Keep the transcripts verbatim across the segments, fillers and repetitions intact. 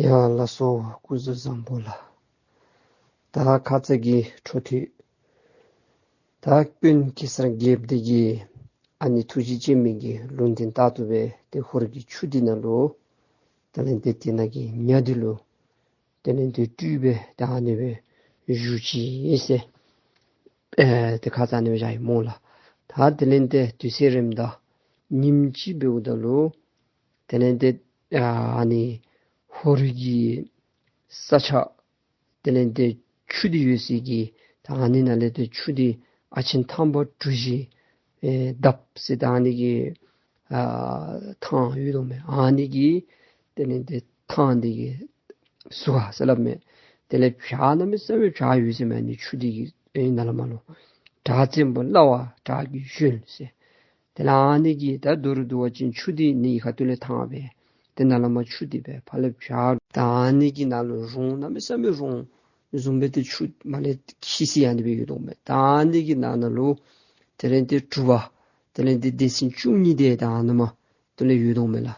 ཡ་ལགས་སོ། སྐུ་གཟུགས་བཟང་པོ་ལགས། ད་ཁ་ཙ་གི་འཕྲོ་མཐུད། ད་དཔོན་གེ་སར་རྒྱལཔོ་འདི་གིས་ཨ་ནི་ཐུགས་རྗེ་ཅན་མའི་གི་ལུང་བསྟན་ལྟར་དུ་སྦེ་ཏེ་ཧོར་གྱི་ཆུ་འདི་ནང་ལུ་དེ་ལས་ཏེ་དེ་ནང་གི་ཉ་འདི་ལུ་དེ་ལས་ཏེ་སྤྲུལ་སྦེ་ད་ཨ་ནི་སྦེ་བཞུགས་ཅི་ཟེར། ཨེ་ཏེ་ཁ་ཙ་ཨ་ནི་སྦེ་བཞག་ཡི་སྨོ་ལགས། ད་དེ་ལས་ཏེ་དུས་ཚོད་རནམ་ད་ཉིནམ་ཅིག་འབདཝ་ད་ལུ་དེ་ལས་ཏེ་ཨ་ནི་ཧོར་གྱི་ས་ཆ་དེ་ལས་ཏེ་ཆུ་འདི་ཡོད་སའི་གི་ད་ཨ་ནི་ནང་ལས་ཏེ་ཆུ་འདི་ཨ་ཆེན་ཐང་པ་གྲུ་བཞི་ཨེ་འདབ་ཟེར་ད་ཨ་ནི་གི་ཨ་ཐང་ཡོད་དོ་མས། ཨ་ནི་གི་དེ་ལས་ཏེ་ཐང་འདི་གི་ཟུར་ཁ་ཟེར་སླབ་མས། དེ་ལས་བྱག་གནམ་མེད་ས་མེད་བྱག་ཡོད་ཟེར་མས། ཨ་ནི་ཆུ་འདི་གི་ཨེ་ནང་ལས་མར་ལུ་བྲག་བཙན་པོ་གླ་བ་བྲག་གི་ཞོལ་ཟེར། དེ་ལས་ཨ་ནི་གི་ད་མདོར་བསྡུ་བ་ཅིན་ཆུ་འདི་ཨ་ནི་གི་ཁ་ཐུག་ལས་ཐང་སྦེ་ཏེ་ནང་ལས་མར་ཆུ་འདི་སྦེ་ཕར་ལས་བྱག་ད་ཨ་ནི་གི་ནང་ལུ་རོང་གནམ་མེད་ས་མེད་རོང་བཟུམ་སྦེ་ཏེ་ཆུ་མར་ལས་འཁྱིལ་སའི་ཨ་ནི་སྦེ་ཡོད་དོ་མས། ད་ཨ་ནི་གི་ནང་ན་ལུ་དེ་ལས་ཏེ་གྲུ་པ་དེ་ལས་ཏེ་སྡེ་ཚན་བཅུ་གཉིས་དེ་ད་ཨ་ནི་མར་དེ་ལས་ཡོད་དོ་མས་ལགས།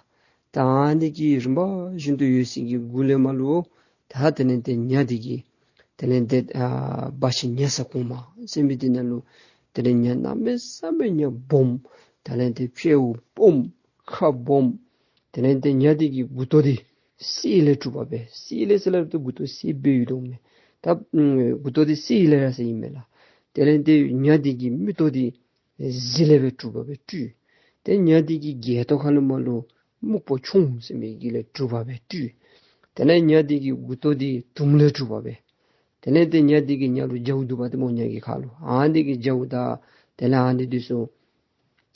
ད་ཨ་ནི་གི་རིམ་པ་བཞིན་དུ་ཡོད་སའི་གི་གུ་ལས་མར་ལུ་ད་དེ་ལས་ཏེ་ཉ་འདི་གིས་དེ་ལས་ཏེ་ཨ་སྦ་ཆེན་ཉ་ཟ་གོང་མ་ཟེར་མི་འདི་ནང་ལུ་དེ་ལས་ཉ་གནམ་མེད་ས་མེད་ཉ་སྦོམ་དེ་ལས་ཏེ་སྤྱི་བོ་སྦོམ་ཁ་སྦོམ་དེ་ལས་ཏེ་ཉ་འདི་གི་མགུ་ཏོ་འདི་གསེར་ལས་གྲུབ་པ་སྦེ་གསེར་ལས་ཟེར་སླབ་ད་མགུ་ཏོ་གསེར་སྦེ་ཡོད་དོ་མས། ད་མགུ་ཏོ་འདི་གསེར་ལས་ར་ཟེར་ཨིན་མས་ལགས། དེ་ལས་ཏེ་ཉ་འདི་གི་མིག་ཏོ་འདི་གཟི་ལས་སྦེ་གྲུབ་པ་སྦེ་སྤྲུལ། ཏེ་ཉ་འདི་གི་སྒལ་ཏོ་ཁ་ལུ་མར་ལུ་སྨུག་པོ་ཆུང་ཟེར་མི་གི་ལས་གྲུབ་པ་སྦེ་སྤྲུལ། དེ་ལས་ཉ་འདི་གི་མགུ་ཏོ་འདི་དུང་ལས་གྲུབ་པ་སྦེ། དེ་ལས་ཏེ་ཉ་འདི་གིས་ཉ་ལུ་རྒྱབ་བཏོག་པ་ཏེ་སྨོ་ཉ་གི་ཁ་ལུ། ཨ་ནི་གི་རྒྱབ་དང་དེ་ལས་ཨ་ནི་འདི་ཚུ་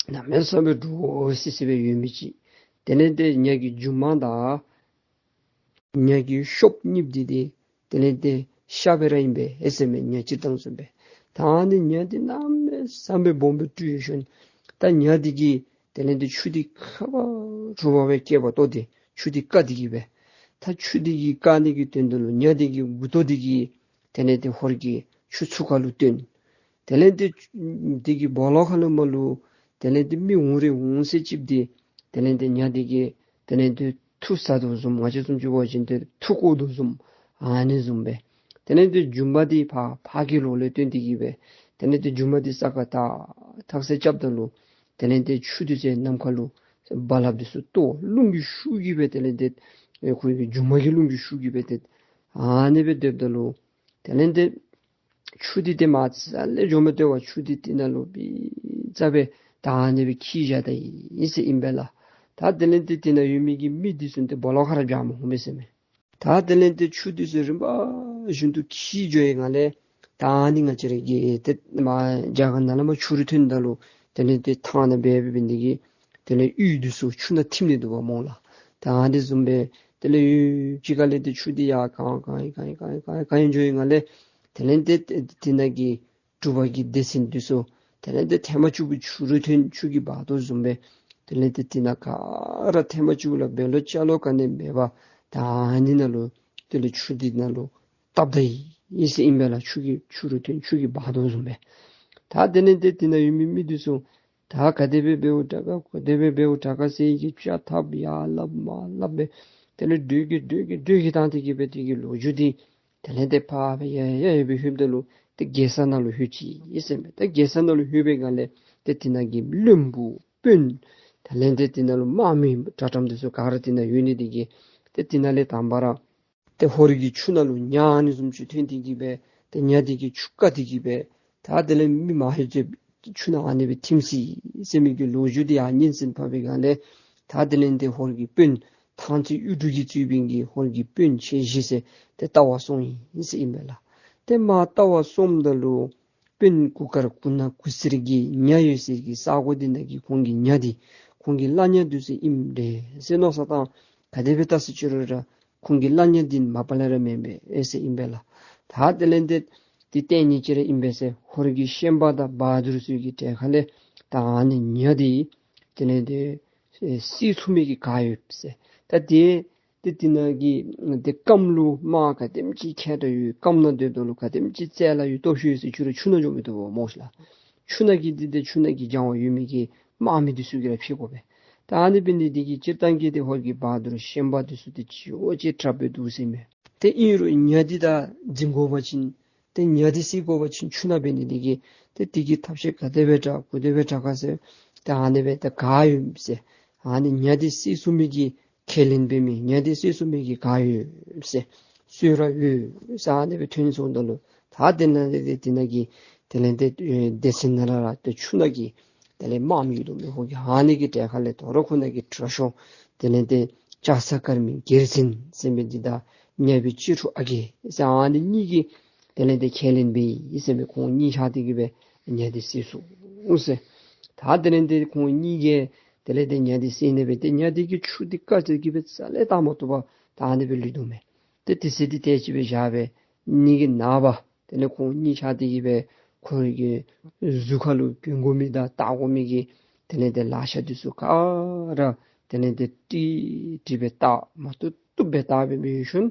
གནམ་མེད་ས་མེད་འདྲོག་སི་སི་སྦེ་ཡོད་མི་ཅིག། དེ་ལས་ཏེ་ཉ་གི་མཇུག་མ་དང་ཉ་གི་གཤོགཔ་གཉིསཔ་འདི་ཏེ་དེ་ལས་ཏེ་ཤ་སྦེ་ར་ཨིན་པས་ཟེར་མས། ཉ་སྤྱིར་བཏང་བཟུམ་སྦེ། ད་ཨ་ནི་ཉ་འདི་གནམ་མེད་ས་མེད་སྦོམ་སྦེ་སྤྲུལ་ཡོད་ཞིནམ་ད་ཉ་འདི་གིས་དེ་ལས་ཏེ་ཆུ་འདི་ཁ་བ་གྲུ་པ་སྦེ་སྐེད་པར་གཏོར་ཏེ་ཆུ་འདི་བཀག་སྟེ་གི་སྦེ། ད་ཆུ་འདི་གིས་བཀག་ནི་གི་དོན་དུ་ལུ་ཉ་འདི་གི་མགུ་ཏོ་འདི་གིས་དེ་ལས་ཏེ་ཧོར་གྱི་ཆུ་ཚུར་ཁ་ལུ་བཏོན། དེ་ལས་ཏེ་འདི་གི་སྦོ་ལོགས་ཁ་ལུ་མར་ལུ་དེ་ལས་ཏེ་མི་འོང་རུང་འོང་ས་ཅིག་འདི་དེ་ལས་ཏེ་ཉ་འདི་གིས་དེ་ལས་ཏེ་ཐུ་ཟ་དོ་བཟུམ་ང་བཅས་བཟུམ་ཅིག་འབད་བ་ཅིན་ཏེ་ཐུ་བཀོ་དོ་བཟུམ་ཨ་ནི་བཟུམ་སྦེ། དེ་ལས་ཏེ་མཇུག་མ་འདི་ཕར་ཕར་གྱི་ལོགས་ལས་བཏོན་ཏེ་གི་སྦེ། དེ་ལས་ཏེ་མཇུག་མ་འདི་ས་ཁར་ཐག་ཐག་སེ་རྐྱབ་ད་ལུ་དེ་ལས་ཏེ་ཆུ་འདི་ཚུ་ནམ་མཁའ་ལུ་རྦ་རླབས་འདི་ཚུ་གཏོར། རླུང་གི་ཤུགས་ཀྱིས་སྦེ་དེ་ལས་ཏེ་ཨེ་ཁོ་གི་མཇུག་མ་གི་རླུང་གི་ཤུགས་ཀྱིས་སྦེ་ཏེ་ཨ་ནི་སྦེ་སྡོདཔ་ད་ལུ་དེ་ལས་ཏེ་ཆུ་འདི་ཏེ་མར་རྩ་ལས་འགྱོ་མ་སྟེར་བར་ཆུ་འདི་དེ་ནང་ལུ་བི་ཙ་སྦེ་ད་ཨ་ནི་སྦེ་འཁྱིལ་བཞག་ད་ཡི་ཟེར་ཨིན་པས་ལགས། ད་དེ་ལས་ཏེ་དེ་ནང་ཡོད་མི་གི་མི་འདི་ཚུ་ཏེ་སྦོ་ལོགས་ཁར་ར་འབྱར་མ་འོང་པས་ཟེར་མས། ད་དེ་ལས་ཏེ་ཆུ་འདི་ཚུ་རིམ་པ་བཞིན་དུ་འཁྱིལ་འགྱོ་བའི་སྒང་ལས་ད་ཨ་ནི་ང་བཅས་ར་གི་ཏེ་མར་རྒྱ་གར་ནང་ལས་མར་ཆུ་རུད་ཐོན་ད་ལུ་དེ་ལས་ཏེ་ཐང་ནང་སྦེ་སྦེ་འབད་ནི་གིས་དེ་ལས་གཡུས་འདི་ཚུ་ཆུ་ནང་ཐིམ་ནི་འདུག་པ་སྨོ་ལགས། ད་ཨ་ནི་བཟུམ་སྦེ་དེ་ལས་གཡུས་ཅིག་ཁ་ལས་ཏེ་ཆུ་འདི་ཡར་གང་གང་གང་གང་གང་འགྱོ་བའི་སྒང་ལས་དེ་ལས་ཏེ་དེ་ནང་གི་གྲུ་པ་གི་སྡེ་ཚན་འདི་ཚུ་དེ་ལས་ཏེ་ཐེངས་མ་བཅུ་པོ་ཆུ་རུད་ཐོན་ཆུ་གིས་འབག་དོ་བཟུམ་སྦེ་དེ་ལས་ཏེ་དེ་ནང་ག་ར་ཐེངས་མ་བཅུ་པོ་ལུ་འབད་ལོང་ཅ་ལོང་ག་ནི་མེད་པར་ད་ཨ་ནི་ནང་ལུ་དེ་ལས་ཆུ་འདི་ནང་ལུ་བཏབ་ད་ཡི་ཟེར་ཨིན་པས་ལགས། ཆུ་གིས་ཆུ་རུད་ཐོན་ཆུ་གིས་འབག་དོ་བཟུམ་སྦེ། ད་དེ་ལས་ཏེ་དེ་ནང་ཡོད་མི་མི་འདི་ཚུ་ད་ག་དེ་སྦེ་འབདཝ་དྲག་ག་ག་དེ་སྦེ་འབདཝ་དྲག་ག་ཟེར་གྱི་ཅ་ཐབས་ཡར་སླབ་མར་སླབ་སྦེ་དེ་ལས་སྒྲོག་གི་སྒྲོག་གི་སྒྲོག་གི་བཏང་སྟེ་གི་སྦེ་དེ་གི་ལོ་རྒྱུས་འདི་དེ་ལས་ཏེ་ཕར་སྦེ་ཡར་ཡར་ཡར་སྦེ་ལྷོདཔ་ད་ལུ་ཏེ་རྒྱལ་ས་ནང་ལུ་ལྷོད་ཅི་ཟེར་མས། ཏེ་རྒྱལ་ས་ནང་ལུ་ལྷོད་པའི་སྒང་ལས་ཏེ་དེ་ནང་གི་བློན་པོ་དཔོན་དེ་ལས་ཏེ་དེ་ནང་ལུ་དམག་མི་དྲག་དྲགས་འདི་ཚུ་ག་ར་དེ་ནང་ཡོད་ནི་དེ་གིས་ཏེ་དེ་ནང་ལས་དང་པ་ར་ཏེ་ཧོར་གྱི་ཆུ་ནང་ལུ་ཉ་ཨ་ནི་བཟུམ་ཅིག་ཐོན་ཏེ་གི་སྦེ་ཏེ་ཉ་དེ་གིས་ཆུ་བཀག་སྟེ་གི་སྦེ་ད་དེ་ལས་མི་མང་ཤོས་ཅིག་ཆུ་ནང་ཨ་ནི་སྦེ་ཐིམ་སོ་ཡི་ཟེར་མི་གི་ལོ་རྒྱུས་དེ་ཡང་སྙན་གསན་ཕབ་པའི་སྒང་ལས་ད་དེ་ལས་ཏེ་ཧོར་གྱི་དཔོན་ཐང་རྩེ་གཡུ་འབྲུག་གིས་གཙོས་པའི་གི་ཧོར་གྱི་དཔོན་ཆེ་བཞི་ཟེར་ཏེ་བལྟ་བར་སོང་ཡི་ཟེར་ཨིན་པས་ལགས། ཏེ་མར་བལྟ་བར་སོངམ་ད་ལུ་དཔོན་གུར་དཀར་གུར་ནག་གུར་སེར་གྱི་ཉ་ཡོད་སའི་གི་ས་གོ་འདི་ནང་གི་ཁོང་གི་ཉ་འདི་ཁོང་གི་གླ་ཉ་འདི་ཚུ་ཨིནམ་འདྲས་ཟེར་མནོ་བསམ་བཏང་། ག་དེ་སྦེ་བལྟ་ས་ཅི་རུང་ར་ཁོང་གི་གླ་ཉ་འདི་མ་པ་ལས་ར་མེན་པས་ཨེ་ཟེར་ཨིན་པས་ལགས། ད་དེ་ལས་ཏེ་འདི་ལྟས་ངན་ཅིག་ར་ཨིན་པས་ཟེར་ཧོར་གྱི་ཤན་པ་དང་བ་དུར་ཚུ་གི་གྲལ་ཁ་ལས་ད་ཨ་ནི་ཉ་འདི་དེ་ལས་ཏེ་བསད་ཚུགས་མི་གི་ག་ཡོད་ཟེར། ད་དེ་ཏེ་དེ་ནང་གི་ཏེ་རྐངམ་ལུ་དམག་ག་དེམ་ཅིག་ཁྱད་དྲགས་ཡོད་རྐངམ་ནང་སྡོདཔ་ད་ལུ་ག་དེམ་ཅིག་རྩལ་ཡོད་སྟོབས་ཤུགས་ཡོད་ཟེར་ཅི་རུང་ཆུ་ནང་འགྱོ་མི་བཏུབ་པས་སྨོ་ལགས། ཆུ་ནང་གི་འདི་ཏེ་ཆུ་ནང་གི་སྦྱང་བ་ཡོད་མི་གི་དམག་མི་འདི་ཚུ་གིས་ར་ཕྱེ་དགོ་པས། ད་ཨ་ནི་འབད་ནི་འདི་གིས་སྤྱིར་བཏང་གི་ཏེ་ཧོར་གྱི་བ་དུར་ཤན་པ་འདི་ཚུ་ཏེ་ཅིག་འོ་ཅིག་དྲག་སྦེ་འདུག་ཟེར་མས། ཏེ་ཨིན་རུང་ཉ་འདི་ད་འཛིང་དགོ་པ་ཅིན་ཏེ་ཉ་འདི་བསད་དགོ་པ་ཅིན་ཆུ་ནང་འབད་ནི་འདི་གིས་ཏེ་དེ་གི་ཐབས་ཤེས་ག་དེ་སྦེ་དྲག་ག་དེ་སྦེ་དྲག་ག་ཟེར། ཏེ་ཨ་ནི་སྦེ་ཏེ་ག་ཡོད་ཟེར། ཨ་ནི་ཉ་འདི་བསད་ཚུགས་མི་གི་ཁས་ལེན་འབད་མི་ཉ་འདི་བསད་ཚུགས་མི་གི་ག་ཡོད་ཟེར། གསོལ་རས་ཡོད་ཟེར་ཨ་ནི་སྦེ་ཐོན་སོངམ་ད་ལུ་ད་དེ་ནང་ཏེ་དེ་ནང་གི་དེ་ལས་ཏེ་ཨེ་སྡེ་ཚན་ནང་ར་ཏེ་ཆུ་ནང་གི་དེ་ལས་དམག་མི་ཡོད་དོ་མས། ཧོར་གྱི་ཨ་ནི་གི་གྲལ་ཁ་ལས་དོ་རུང་ཁོ་ནང་གི་དྲག་ཤོས་དེ་ལས་ཏེ་ལྕགས་སྲེག་དཀར་མེ་སྒེར་འཛིན་ཟེར་མི་འདི་དང་ཉ་དབྱུག་གཅེར་ཕུ་ཨ་རྒས་ཟེར་ཨ་ནི་གཉིས་ཀྱིས་དེ་ལས་ཏེ་ཁས་ལེན་འབད་ཡི་ཟེར་མས། ཁོང་གཉིས་ཆ་དེ་གིས་སྦེ་ཉ་འདི་བསད་སོང་ཟེར། ད་དེ་ལས་ཏེ་ཁོང་གཉིས་ཀྱིས་དེ་ལས་ཏེ་ཉ་འདི་བསད་ནི་སྦེ་ཏེ་ཉ་འདི་གིས་ཆུ་འདི་དཀའ་ཚེགས་ཀྱིས་སྦེ་རྩ་ལས་བཏང་མ་བཏུབ་པར་ད་ཨ་ནི་སྦེ་ལུས་དོ་མས། ཏེ་དེ་ཚེ་འདི་དེ་ཅིག་སྦེ་བཞག་སྦེ་ནི་གི་ནངས་པ་དེ་ལས་ཁོང་གཉིས་ཆ་དེ་གིས་སྦེ་ཁོ་གི་གཟུགས་ཁ་ལུ་གྱོན་དགོ་མི་དང་བཏགས་དགོ་མི་གི་དེ་ལས་ཏེ་ལག་ཆ་འདི་ཚུ་ག་ར་དེ་ལས་ཏེ་ཏིག་ཏིག་སྦེ་བཏགས་མ་བཏུབ་བཏུབ་སྦེ་བཏགས་སྦེ་འབད་ཞིནམ་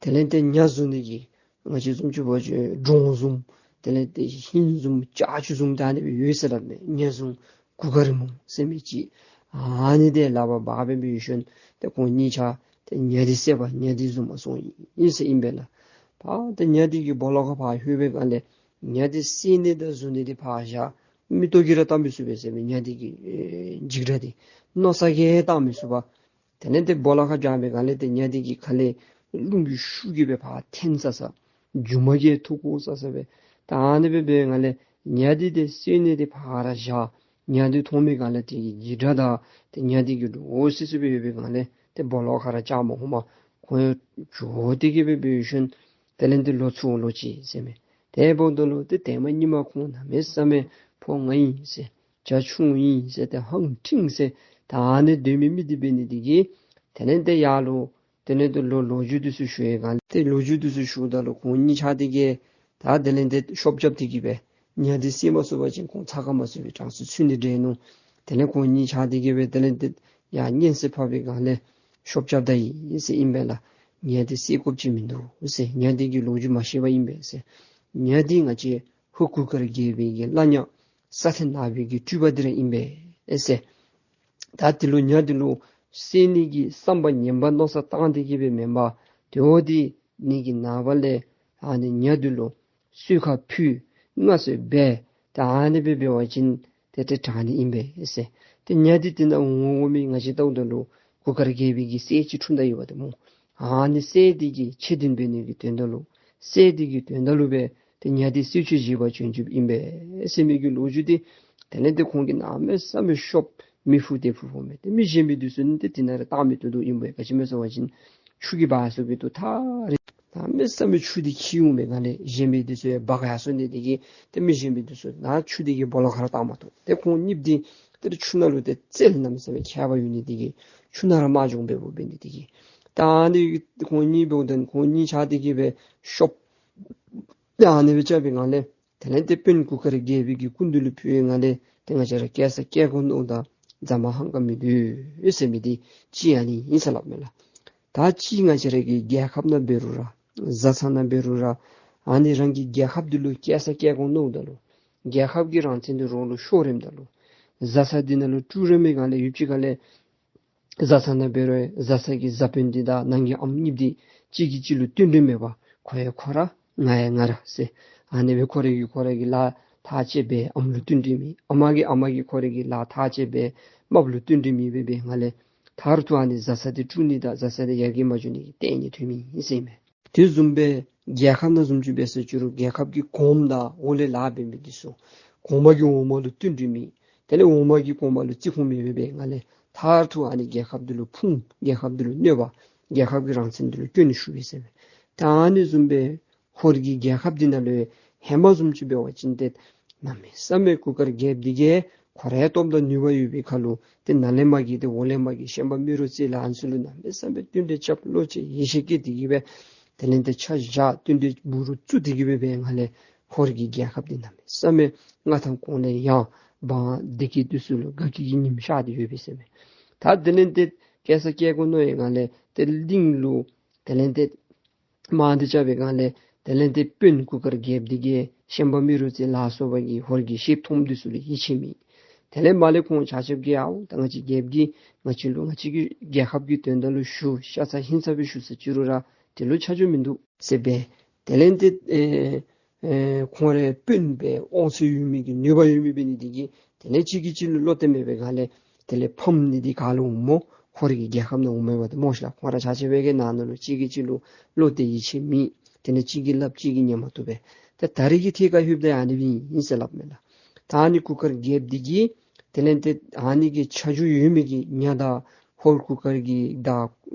དེ་ལས་ཏེ་ཉ་བཟུང་ནི་གི་ང་བཅས་བཟུམ་ཅིག་འབད་བ་ཅིན་འབྲོང་བཟུམ་དེ་ལས་ཏེ་ཧིང་བཟུམ་ལྕགས་ཀྱུ་བཟུམ་ད་ཨ་ནི་སྦེ་ཡོད་ཟེར་སླབ་མས། ཉ་བཟུང་གུར་དཀར་མོ་ཟེར་མི་ཅིག་ཨ་ནི་དེ་ལག་པར་འབག་སྦེ་འབད་ཞིནམ་ཏེ་ཁོང་གཉིས་ཆ་ཏེ་ཉ་འདི་བསད་པར་ཉ་འདི་བཟུང་མ་སོང་ཡི་ཟེར་ཨིན་པས་ལགས། ཕར་ཏེ་ཉ་འདི་གི་སྦོ་ལོགས་ཁར་ཕར་ལྷོད་པའི་སྒང་ལས་ཉ་འདི་བསད་ནི་དང་བཟུང་ནི་འདི་ཕར་བཞག་མིག་ཏོ་གིས་ར་བལྟ་མི་ཚུགས་པས་ཟེར་མས། ཉ་འདི་གི་ཨེ་འཇིགས་སྐྲག་འདི་མནོ་ས་གིས་བཏང་མི་ཚུགས་པར་དེ་ལས་ཏེ་སྦོ་ལོགས་ཁར་འབྱོན་པའི་སྒང་ལས་ཏེ་ཉ་འདི་གི་ཁ་ལས་རླུང་གི་ཤུགས་ཀྱིས་སྦེ་ཕར་འཐེན་ས་ས་མཇུག་མ་གིས་འཐུ་བཀོ་ས་ས་སྦེ་ད་ཨ་ནི་སྦེ་འབད་བའི་སྒང་ལས་ཉ་འདི་ཏེ་བསད་ནི་འདི་ཕར་བཞག་ཉ་འདི་མཐོང་མི་སྒང་ལས་དེ་གི་འཇིགས་སྐྲག་དང་ཏེ་ཉ་འདི་གི་འདྲོག་སི་སི་སྦེ་ཡོད་པའི་སྒང་ལས་ཏེ་སྦོ་ལོགས་ཁར་ར་བཅའ་མར་འོང་མ་ཁོང་འགྱོ་སྟེ་གི་སྦེ་འབད་ཞིནམ་དེ་ལས་ཏེ་ལོ་ཚུར་ལོག་ཅི་ཟེར་མས། དེ་འབདཝ་ད་ལུ་ཏེ་དེ་མ་ཉིནམ་ཁོང་གནམ་མེད་ས་མེད་ཕོ་ང་ཨིན་ཟེར་བྱ་ཁྱུང་ཨིན་ཟེར་ཏེ་ཧང་ཁྲིང་ཟེར་ད་ཨ་ནི་སྡོད་མི་མི་འདི་འབད་ནི་འདི་གིས་དེ་ལས་ཏེ་ཡར་ལུ་དེ་ལས་ཏེ་ལོ་ལོ་རྒྱུས་འདི་ཚུ་ཞུ་བའི་སྒང་ལས་ཏེ་ལོ་རྒྱུས་འདི་ཚུ་ཞུཝ་ད་ལུ་ཁོང་གཉིས་ཆ་དེ་གིས་ད་དེ་ལས་ཏེ་ཤོབ་རྐྱབ་སྟེ་གི་སྦེ་ཉ་འདི་བསད་མ་ཚུགས་པ་ཅིན་ཁོང་ཚ་ཁ་མ་ཚུགས་པའི་གྲངས་སུ་ཚུད་ནི་འདྲས་མནོ། དེ་ལས་ཁོང་གཉིས་ཆ་དེ་གིས་སྦེ་དེ་ལས་ཏེ་ཡར་སྙན་གསན་ཕབ་པའི་སྒང་ལས་ཤོབ་རྐྱབ་ད་ཡི་ཟེར་ཨིན་པས་ལགས། ཉ་འདི་བསད་དགོཔ་ཅིག་མིན་འདུག་ཟེར། ཉ་འདི་གི་ལོ་རྒྱུས་མ་ཤེས་པ་ཨིན་པས་ཟེར། ཉ་འདི་ང་བཅས་ཧོར་གུར་དཀར་རྒྱལ་པོའི་གི་བླ་ཉ་ས་ཐེ་ནག་པོའི་གི་སྤྲུལ་པ་འདི་ར་ཨིན་པས་ཟེར། ད་དེ་ལུ་ཉ་འདི་ལུ་བསད་ནི་གི་བསམ་པ་ངན་པ་མནོ་བསམ་བཏང་སྟེ་གི་སྦེ་མེན་པར་དེ་འོ་དེ་ནི་གི་ནངས་པ་ལས་ཨ་ནི་ཉ་འདི་ལུ་གསོལ་ཁ་ཕུལ་མངའ་གསོལ་འབད་ད་ཨ་ནི་སྦེ་འབད་བ་ཅིན་ཏེ་ཏེ་དྲག་ནི་ཨིན་པས་ཟེར། ཏེ་ཉ་འདི་དེ་ནང་འོང་འོང་མི་ང་བཅས་ལྟཝ་ད་ལུ་གུར་དཀར་རྒྱལ་པོའི་གི་སྲས་ཅིག་འཁྲུངས་ད་ཡོདཔ་ད་སྨོ། ཨ་ནི་སྲས་འདི་གི་ཆེ་འདོན་འབད་ནི་གི་དོན་དག་ལུ་སྲས་འདི་གི་དོན་དག་ལུ་སྦེ་ཏེ་ཉ་འདི་གསོལ་མཆོད་བཞེས་པར་བྱོན་བྱོནམ་ཨིན་པས་ཟེར་མི་གི་ལོ་རྒྱུས་འདི་དེ་ལས་ཏེ་ཁོང་གིས་གནམ་མེད་ས་མེད་ཤོབ་མི་ཕུ་ཏེ་ཕུ་ཕུཝ་མས། ཏེ་མི་གཞན་མི་འདི་ཚུ་ནི་ཏེ་དེ་ནང་ར་བཏང་མི་བཏུབ་བཏུབ་ཨིན་པས། ག་ཅི་སྨོ་ཟེར་བ་ཅིན་ཆུ་གིས་འབག་སོང་པའི་དུས་ཐག་རིང་གནམ་མེད་ས་མེད་ཆུ་འདི་འཁྱིལ་འོང་པའི་སྒང་ལས་གཞན་མི་འདི་ཚུ་ཡང་འབག་ཡར་སོང་ནི་དེ་གིས་ཏེ་མི་གཞན་མི་འདི་ཚུ་ནཱ་ཆུ་འདི་གི་སྦོ་ལོགས་ཁར་བཏང་མ་བཏུབ། ཏེ་ཁོང་གཉིས་འདི་ཏེ་ཆུ་ནང་ལུ་ཏེ་རྩལ་གནམ་མེད་ས་མེད་མཁས་པ་ཡོད་ནི་དེ་གིས་ཆུ་ནང་ར་མ་མཆོངས་པར་འབད་ནི་དེ་གིས་ད་ཨ་ནི་ཁོང་གཉིས་འབདཝ་ད་ཁོང་གཉིས་ཆ་དེ་གིས་སྦེ་ཤོབ་ད་ཨ་ནི་སྦེ་རྐྱབ་པའི་སྒང་ལས་དེ་ལས་ཏེ་དཔོན་གུར་དཀར་རྒྱལ་པོའི་གི་སྐུ་མདུན་ལུ་ཕུལ་བའི་སྒང་ལས་ཏེ་ང་བཅས་ར་སྐྱེལ་ས་སྐྱེལ་དགོ་མནོཝ་ད་རྫ་མ་ཧང་ག་མི་སྡོད་ཟེར་མི་འདི་གཅིག་ཨ་ནི་ཨིན་ཟེར་སླབ་མས་ལགས། ད་གཅིག་ང་བཅས་ར་གི་རྒྱལ་ཁབ་ནང་འབད་རུང་ར་བཟའ་ཚང་ནང་འབད་རུང་ར་ཨ་ནི་རང་གི་རྒྱལ་ཁབ་འདི་ལུ་སྐྱེལ་ས་སྐྱེལ་དགོ་མནོཝ་ད་ལུ་རྒྱལ་ཁབ་ཀྱི་རང་བཙན་འདི་རོགས་ལུ་ཤོར་རནམ་ད་ལུ་བཟའ་ཚང་འདི་ནང་ལུ་དཀྲུགས་རན་པའི་སྒང་ལས་ཡུདཔ་ཅིག་ཁ་ལས་བཟའ་ཚང་ནང་འབད་རུང་བཟའ་ཚང་གི་བཟའ་དཔོན་འདི་དང་ནང་གི་ཨམ་གཉིས་འདི་གཅིག་གིས་གཅིག་ལུ་བསྟུན་གྲོས་མེད་པར་ཁོ་ཡང་ཁོ་ར་ང་ཡང་ང་ར་ཟེར་ཨ་ནི་སྦེ་ཁོ་རའི་གི་ཁོ་རའི་གི་ལཱ་ཐག་བཅད་སྦེ་ཨམ་ལུ་བསྟུན་གྲོས་མེད། ཨ་མ་གིས་ཨ་མ་གིས་ཁོ་རའི་གི་ལཱ་ཐག་བཅད་སྦེ་རྨགཔ་ལུ་བསྟུན་གྲོས་མེད་པའི་སྒང་ལས་མཐར་ཐུག་ཨ་ནི་བཟའ་ཚང་འདི་དཀྲུགས་ནི་དང་བཟའ་ཚང་འདི་ཡར་རྒྱས་མ་འགྱོ་ནི་གི་ལྟས་ངན་ཐོན་མི་ཨིན་ཟེར་མས། དེ་བཟུམ་སྦེ་རྒྱལ་ཁབ་ནང་བཟུམ་ཅིག་འབད་ཟེར་ཅི་རུང་རྒྱལ་ཁབ་ཀྱི་གོངམ་དང་འོག་ལས་ལཱ་འབད་མི་འདི་ཚུ་གོང་མ་གིས་འོག་མ་ལུ་བསྟུན་གྲོས་མེད། དེ་ལས་འོག་མ་གིས་གོང་མ་ལུ་བརྩི་ཁུངས་མེད་པའི་སྒང་ལས་མཐར་ཐུག་ཨ་ནི་རྒྱལ་ཁབ་འདི་ལུ་ཕུང་རྒྱལ་ཁབ་འདི་ལུ་གནོད་པ་རྒྱལ་ཁབ་ཀྱི་རང་བཙན་འདི་ལུ་སྐྱོན་ཞུགས་པས་ཟེར་མས། ད་ཨ་ནི་བཟུམ་སྦེ་ཧོར་གྱི་རྒྱལ་ཁབ་འདི་ནང་ལུ་ཧེ་མ་བཟུམ་ཅིག་འབད་བ་ཅིན་ཏེ་གནམ་མེད་ས་མེད་གུར་དཀར་རྒྱལཔོ་འདི་གིས་ཁོ་རའི་སྟོབས་དང་ནུས་པ་ཡོད་པའི་ཁར་ལུ་ཏེ་ནཱ་ལས་མར་གྱི་ཏེ་འོག་ལས་མར་གྱི་ཤན་པ་རྨེ་རུ་རྩེ་ལ་ཨ་ནི་ཚུ་ལུ་གནམ་མེད་ས་མེད་བསྟུན་གྲོས་རྐྱབ་བློ་ཅིག་ཡིད་ཆེས་བསྐྱེད་དེ་གི་སྦེ་དེ་ལས་ཏེ་ཆ་བཞག་བསྟུན་གྲོས་འབུ་རུ་བཙུགས་ཏེ་གི་སྦེ་འབད་སྒང་ལས་ཧོར་གྱི་རྒྱལ་ཁབ་འདི་གནམ་མེད་ས་མེད་མངའ་ཐང་གོང་ལས་ཡང་འབངས་སྡེ་དཀྱིལ་འདི་ཚུ་ལུ་དགའ་སྐྱིད་ཀྱི་ཉིམ་ཤར་ཏེ་ཡོད་པས་ཟེར་མས། ད་དེ་ལས་ཏེ་སྐྱེལ་ས་སྐྱེལ་དགོ་མནོ་བའི་སྒང་ལས་ཏེ་གླིང་ལུ་དེ་ལས་ཏེ་དམག་འདི་རྐྱབ་པའི་སྒང་ལས་དེ་ལས་ཏེ་དཔོན་གུར་དཀར་རྒྱལཔོ་འདི་གིས་ཤན་པ་རྨེ་རུ་རྩེ་ལ་སོགས་པ་གི་ཧོར་གྱི་ཤེད་མཐོངམ་འདི་ཚུ་ལུ་ཡིད་ཆེས་མེད། དེ་ལས་མར་ལས་ཁོང་ཆ་ཁྱབ་ཀྱིས་ཨའོ་ད་ང་བཅས་རྒྱལཔོ་གིས་ང་བཅས་ལུ་ང་བཅས་ཀྱི་རྒྱལ་ཁབ་ཀྱི་དོན་དག་ལུ་ཞུ་ཤ་ཚ་ཧིང་ཚ་སྦེ་ཞུ་ས་ཅིག་རུང་ར་དེ་ལུ་ཆ་འཇོག་མིན་འདུག་ཟེར་སྦེ། དེ་ལས་ཏེ་ཨེ་ཨེ་ཁོང་རའི་དཔོན་སྦེ་དབང་ཚད་ཡོད་མི་གི་ནུས་པ་ཡོད་མི་འབད་ནི་དེ་གིས་དེ་ལས་གཅིག་གིས་གཅིག་ལུ་བློ་གཏད་མེད་པའི་སྒང་ལས་དེ་ལས་ཕམ་ནི་འདི་ག་ལུ་འོང་སྨོ། ཧོར་གྱི་རྒྱལ་ཁབ་ནང་འོང་མས་པ་ཏེ་སྨོ་ཤ་ལགས། ཁོང་ར་ཆ་ཁྱབ་ཀྱི་ནང་ན་ལུ་གཅིག་གིས་གཅིག་ལུ་བློ་གཏད་ཡིད་ཆེས་མེད། དེ་ལས་གཅིག་གིས་སླབ་གཅིག་གིས་ཉན་མ་བཏུབ་པས། ད་ད་རེས་ཀྱི་ཐད་ཁར་ལྷོདཔ་ད་ཨ་ནི་སྦེ་ཨིན་ཟེར་སླབ་མས་ལགས། ད་ཨ་ནི་གུར་དཀར་རྒྱལཔོ་འདི་གིས་དེ་ལས་ཏེ་ཨ་ནི་གི་ཆ་འཇོག་ཡོད་མི་གི་ཉ་དང་ཧོར་གུར་དཀར་གྱི་དང་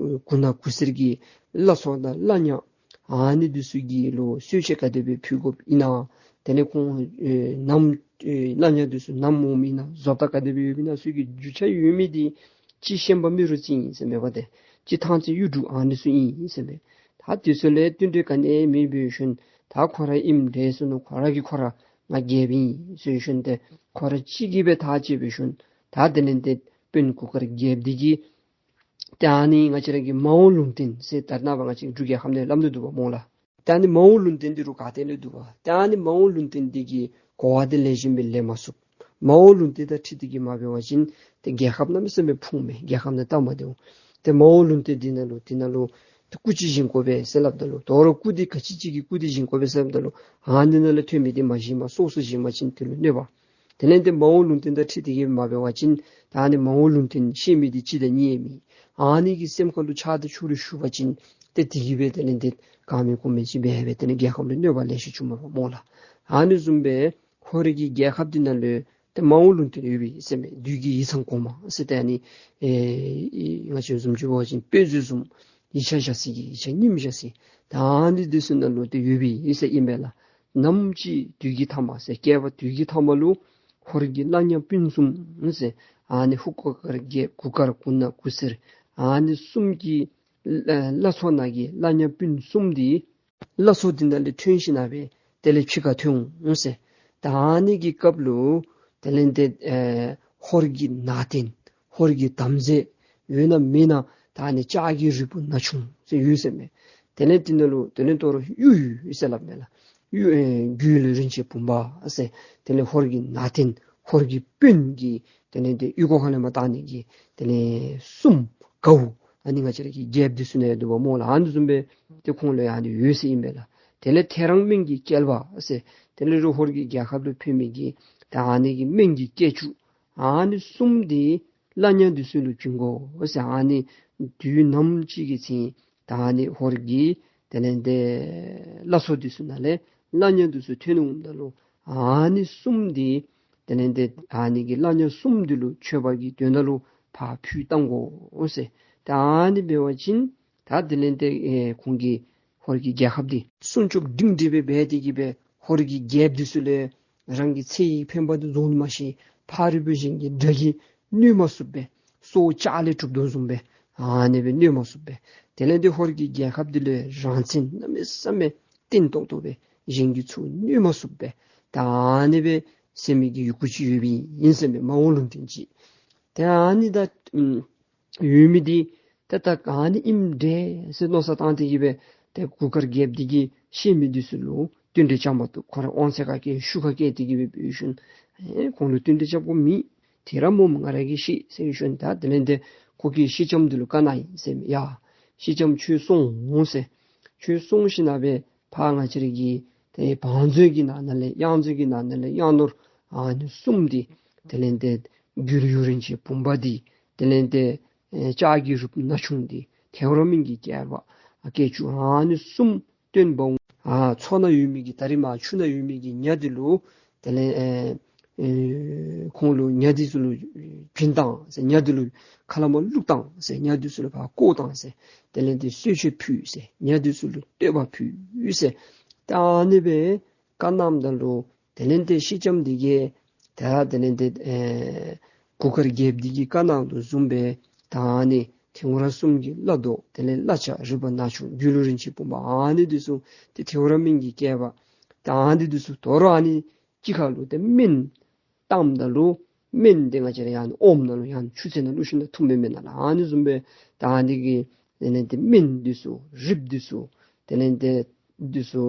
གུར་ནག་གུར་སེར་གྱི་བླ་མཚོ་དང་བླ་ཉ་ཨ་ནི་འདི་ཚུ་གི་ལུ་གསོལ་ཆས་ག་དེ་སྦེ་ཕུལ་དགོཔ་ཨིན་ན། དེ་ལས་ཁོང་ཨེ་ནམ་ཨེ་བླ་ཉ་འདི་ཚུ་ནམ་འོངམ་ཨིན་ན། བཟོ་ལྟ་ག་དེ་སྦེ་ཡོདཔ་ཨིན་ན། ཚུ་གི་རྒྱུ་ཆ་ཡོད་མི་འདི་ཅིག་ཤན་པ་རྨེ་རུ་རྩེ་ཨིན་ཟེར་མས་པ་ཏེ། ཅིག་ཐང་རྩེ་གཡུ་འབྲུག་ཨ་ནི་ཚུ་ཨིན་ཟེར་མས། ད་དེ་ཚུ་ལས་བསྟུན་གྲོས་ག་ནི་མེད་པའི་ཤུལ་ད་ཁོ་ར་ཨིནམ་འདྲས་ཟེར་མནོ། ཁོ་ར་གིས་ཁོ་ར་ང་རྒྱལཔོ་ཨིན་ཟེར་ཤུལ་ཏེ་ཁོ་ར་གཅིག་གིས་སྦེ་ཐག་བཅད་པའི་ཤུལ་ད་དེ་ལས་ཏེ་དཔོན་གུར་དཀར་རྒྱལཔོ་འདི་གིས་ཏེ་ཨ་ནི་ང་བཅས་ར་གི་མ་འོངས་ལུང་བསྟན་ཟེར་ད་རེས་ནངས་པ་ང་བཅས་འབྲུག་རྒྱལ་ཁབ་ནང་སླབ་ནི་འདུག་པ་སྨོ་ལགས། ཏེ་ཨ་ནི་མ་འོངས་ལུང་བསྟན་འདི་རུང་ག་ཏེ་ལས་འདུག་པ། ཏེ་ཨ་ནི་མ་འོངས་ལུང་བསྟན་འདི་གི་གོ་བ་འདི་ལེགས་ཤོམ་སྦེ་ལེན་མ་ཚུགས། མ་འོངས་ལུང་བསྟན་དང་འཁྲིལ་ཏེ་གིས་མ་འབད་བ་ཅིན་ཏེ་རྒྱལ་ཁབ་གནམ་མེད་ས་མེད་ཕུང་མས། རྒྱལ་ཁབ་ནང་སྟབས་མ་བདེཝ། ཏེ་མ་འོངས་ལུང་བསྟན་འདི་ནང་ལུ་འདི་ནང་ལུ་ཏེ་སྐུ་ཅིག་བཞེངས་དགོ་པས་ཟེར་སླབ་ད་ལུ་དོ་རུང་སྐུ་འདི་ག་ཅི་ཅིག་གི་སྐུ་འདི་བཞེངས་དགོ་པས་ཟེར་སླབ་ད་ལུ་ཨ་ནི་ནང་ལས་ཐོན་མི་འདི་མ་བཞེངས་པར་སོ་སོ་བཞེངས་པ་ཅིན་དེ་ལུ་གནོད་པ། དེ་ལས་ཏེ་མ་འོངས་ལུང་བསྟན་དང་འཁྲིལ་ཏེ་གིས་མ་འབད་བ་ཅིན་ད་ཨ་ནི་མ་འོངས་ལུང་བསྟན་ཤེས་མི་འདི་གཅིག་དང་གཉིས་ཡང་མེད། ཨ་ནི་གི་སེམས་ཁ་ལུ་ཆགས་ཏེ་ཕྱོགས་རིས་ཞུགས་པ་ཅིན་ཏེ་དེ་གིས་སྦེ་དེ་ལས་ཏེ་གང་མེད་གོ་མེད་ཅིག་འབད་སྦེ་དེ་ལས་རྒྱལ་ཁབ་ལུ་གནོད་པ་ལེ་ཤ་བྱུངམ་མས་པ་སྨོ་ལགས། ཨ་ནི་བཟུམ་སྦེ་ཧོར་གྱི་རྒྱལ་ཁབ་འདི་ནང་ལུ་ཏེ་མ་འོངས་ལུང་བསྟན་ཡོད་པས་ཟེར་མས། བདུད་ཀྱི་ཡིག་ཚང་གོང་མ་ཟེར་ཏེ་ཨ་ནི་ཨེ་ང་བཅས་བཟུམ་ཅིག་འབད་བ་ཅིན་དཔེ་མཛོད་བཟུམ་ཡིག་ཆ་བཞག་ས་གི་ཡིག་ཆ་རྙིངམ་བཞག་ས་ད་ཨ་ནི་འདི་ཚུ་ནང་ལུ་ཏེ་ཡོད་པས་ཟེར་ཨིན་པས་ལགས། ནམ་ཅིག་དུས་ཀྱི་ཐ་མ་ཟེར་བསྐལ་པ་དུས་ཀྱི་ཐ་མ་ལུ་ཧོར་གྱི་བླ་ཉ་སྤུན་གསུམ་ཟེར་ཨ་ནི་ཧོར་གུར་དཀར་རྒྱལཔོ་གུར་དཀར་གུར་ནག་གུར་སེར་ཨ་ནི་གསུམ་གྱི་བླ་མཚོ་ནང་གི་བླ་ཉ་སྤུན་གསུམ་འདི་བླ་མཚོ་འདི་ནང་ལས་ཐོན་ཞིནམ་ལས་དེ་ལས་ཕྱི་ཁར་ཐོན་འོང་ཟེར། ད་ཨ་ནི་གི་སྐབས་ལུ་དེ་ལས་ཏེ་ཨེ་ཧོར་གྱི་ནང་རྟེན་ཧོར་གྱི་དམ་རྫས་ཡོད་ན་མེད་ན་ད་ཨ་ནི་ལྕགས་ཀྱི་རིལ་བུ་ན་ཆུང་ཟེར་ཡོད་ཟེར་མས། དེ་ལས་དེ་ནང་ལུ་དེ་ལས་དོ་རུང་གཡུ་ཡོད་ཟེར་སླབ་མས་ལགས། གཡུ་ཨེ་གུ་ལུ་རིན་ཆེན་བུམ་པ་ཟེར། དེ་ལས་ཧོར་གྱི་ནང་རྟེན་ཧོར་གྱི་དཔོན་གྱི་དེ་ལས་ཏེ་གཡུ་སྒོ་ཁ་ལས་མར་བཏང་ནི་གི་དེ་ལས་སྲུངམ་གའུ་ཨ་ནི་ང་བཅས་ར་གི་རྒྱལཔོ་འདི་ཚུ་ནང་ཡོད་འདུག་པ་སྨོ་ལགས། ཨ་ནི་བཟུམ་སྦེ་ཏེ་ཁོང་ལུ་ཡང་ཨ་ནི་ཡོད་ཟེར་ཨིན་པས་ལགས། དེ་ལས་ཐེའུ་རང་སྨན་གྱི་བསྐལ་པ་ཟེར། དེ་ལས་རུང་ཧོར་གྱི་རྒྱལ་ཁབ་ལུ་ཕན་མི་གི་ད་ཨ་ནི་གི་སྨན་གྱི་བསྐལ་ཆུ་ཨ་ནི་གསུམ་འདི་བླ་ཉ་འདི་ཚུ་ལུ་བྱིན་དགོ་ཟེར། ཨ་ནི་དུས་ནམ་ཅིག་གི་ཚེ་ད་ཨ་ནི་ཧོར་གྱི་དེ་ལས་ཏེ་བླ་མཚོ་འདི་ཚུ་ནང་ལས་བླ་ཉ་འདི་ཚུ་ཐོན་འོངམ་ད་ལུ་ཨ་ནི་གསུམ་འདི་དེ་ལས་ཏེ་ཨ་ནི་གི་བླ་ཉ་གསུམ་འདི་ལུ་མཆོད་པ་གི་དོན་དག་ལུ་ཕར་ཕུལ་བཏང་དགོ་ཟེར། ད་ཨ་ནི་འབད་བ་ཅིན་ད་དེ་ལས་ཏེ་ཨེ་ཁོང་གི་ཧོར་གྱི་རྒྱལ་ཁབ་འདི་སྲུང་སྐྱོབ་སྒྲིང་སྒྲི་སྦེ་འབད་དེ་གིས་སྦེ་ཧོར་གྱི་རྒྱལཔོ་འདི་ཚུ་ལས་རང་གི་ཚེ་ཡི་འཕེན་པ་འདི་བཟུང་མ་ཤེས། ཕ་རོལ་པོ་གཞན་གྱི་དགྲ་གིས་གནོད་མ་ཚུགསཔ་སྦེ་སྲོག་ལྕགས་ལས་གྲུབ་དོ་བཟུམ་སྦེ་ཨ་ནི་སྦེ་གནོད་མ་ཚུགསཔ་སྦེ། དེ་ལས་ཏེ་ཧོར་གྱི་རྒྱལ་ཁབ་འདི་ལུ་རང་བཙན་གནམ་མེད་ས་མེད་བརྟན་ཏོག་ཏོ་སྦེ་གཞན་གྱིས་ཚུར་གནོད་མ་ཚུགསཔ་སྦེ་ད་ཨ་ནི་སྦེ་ཟེར་མི་གི་ཡི་གུ་ཅིག་ཡོདཔ་ཨིན་ཟེར་མས། མ་འོངས་ལུང་བསྟན་ཅིག། ཏེ་ཨ་ནི་ད་ཨམ་ཡོད་མི་འདི་ཏེ་ད་ག་ནི་ཨིནམ་འདྲས་ཟེར་མནོ་བསམ་བཏང་སྟེ་གིས་སྦེ་ཏེ་གུར་དཀར་རྒྱལཔོ་འདི་གིས་ཤེས་མི་འདི་ཚུ་ལུ་བསྟུན་གྲོས་རྐྱབ་མ་བཏུབ། ཁོ་ར་དབང་ཚད་ཁ་སྐད་ཤུགས་ཁ་སྐད་དེ་གིས་སྦེ་འབད་ཞིནམ་ཨེ་ཁོང་ལུ་བསྟུན་གྲོས་རྐྱབ་དགོཔ་མེད། དེ་ར་སྨོ་ང་ར་གིས་ཤེས་ཟེར་ཞིནམ་ད་དེ་ལས་ཏེ་ཁོ་གིས་སེང་ལྕམ་འདི་ལུ་བཀའ་གནང་ཡི་ཟེར་མས། ཡ་སེང་ལྕམ་ཁྱོད་སོང་འོང་ཟེར། ཁྱོད་སོང་ཞིནམ་ལས་ཕར་ང་བཅས་ར་གི་ཏེ་བང་མཛོད་ཀྱི་ནང་ན་ལས་གཡང་མཛོད་ཀྱི་ནང་ན་ལས་གཡང་ནོར་ཨ་ནི་གསུམ་འདི་དེ་ལས་ཏེ་གུ་ལུ་ཡོད་རིན་ཆེན་བུམ་པ་འདི་དེ་ལས་ཏེ་ཨེ་ལྕགས་ཀྱི་རིལ་བུ་ན་ཆུང་འདི་ཐེའུ་རང་སྨན་གྱི་བསྐལ་པ་ཨ་བསྐལ་ཆུ་ཨ་ནི་གསུམ་བཏོན་འབག་འོང་། ཨ་མཚོ་ནང་ཡོད་མི་གི་ད་རིས་མར་ཆུ་ནང་ཡོད་མི་གི་ཉ་འདི་ལུ་དེ་ལས་ཨེ་ཨེ་ཁོང་ལུ་ཉ་འདི་ཚུ་ལུ་བྱིན་བཏང་ཟེར། ཉ་འདི་ལུ་ཁ་ལས་མར་བླུགས་བཏང་ཟེར། ཉ་འདི་ཚུ་ལུ་ཕར་བཀོ་བཏང་ཟེར། དེ་ལས་ཏེ་གསོལ་ཆས་ཕུལ་ཟེར། ཉ་འདི་ཚུ་ལུ་བསྟོད་པ་ཕུལ་ཟེར། ད་ཨ་ནི་སྦེ་བཀའ་གནངམ་ད་ལུ་དེ་ལས་ཏེ་སེང་ལྕམ་འདི་གིས་ད་དེ་ལས་ཏེ་ཨེ་གུར་དཀར་རྒྱལཔོ་འདི་གིས་བཀའ་གནང་དོ་བཟུམ་སྦེ་ད་ཨ་ནི་ཐེའུ་རང་གསུམ་གྱི་བླ་རྡོ་དེ་ལས་བླ་ལྕགས་རིལ་བུ་ན་ཆུང་གུ་ལུ་རིན་ཆེན་བུམ་པ་ཨ་ནི་འདི་ཚུ་ཏེ་ཐེའུ་རང་སྨན་གྱི་བསྐལ་པ་ད་ཨ་ནི་འདི་ཚུ་དོ་རུང་ཨ་ནི་གཅིག་ཁར་ལུ་ཏེ་སྨན་བཏངམ་ད་ལུ་སྨན་འདི་ང་བཅས་ར་ཡང་ཨོམ་ནང་ལུ་ཡང་ཆུ་ཚན་ནང་བླུགས་ཞིནམ་ད་འཐུང་མི་མེན་ན་ལགས། ཨ་ནི་བཟུམ་སྦེ་ད་ཨ་ནི་གི་དེ་ལས་ཏེ་སྨན་འདི་ཚུ་རིལ་བུ་འདི་ཚུ་དེ་ལས་ཏེ་འདི་ཚུ་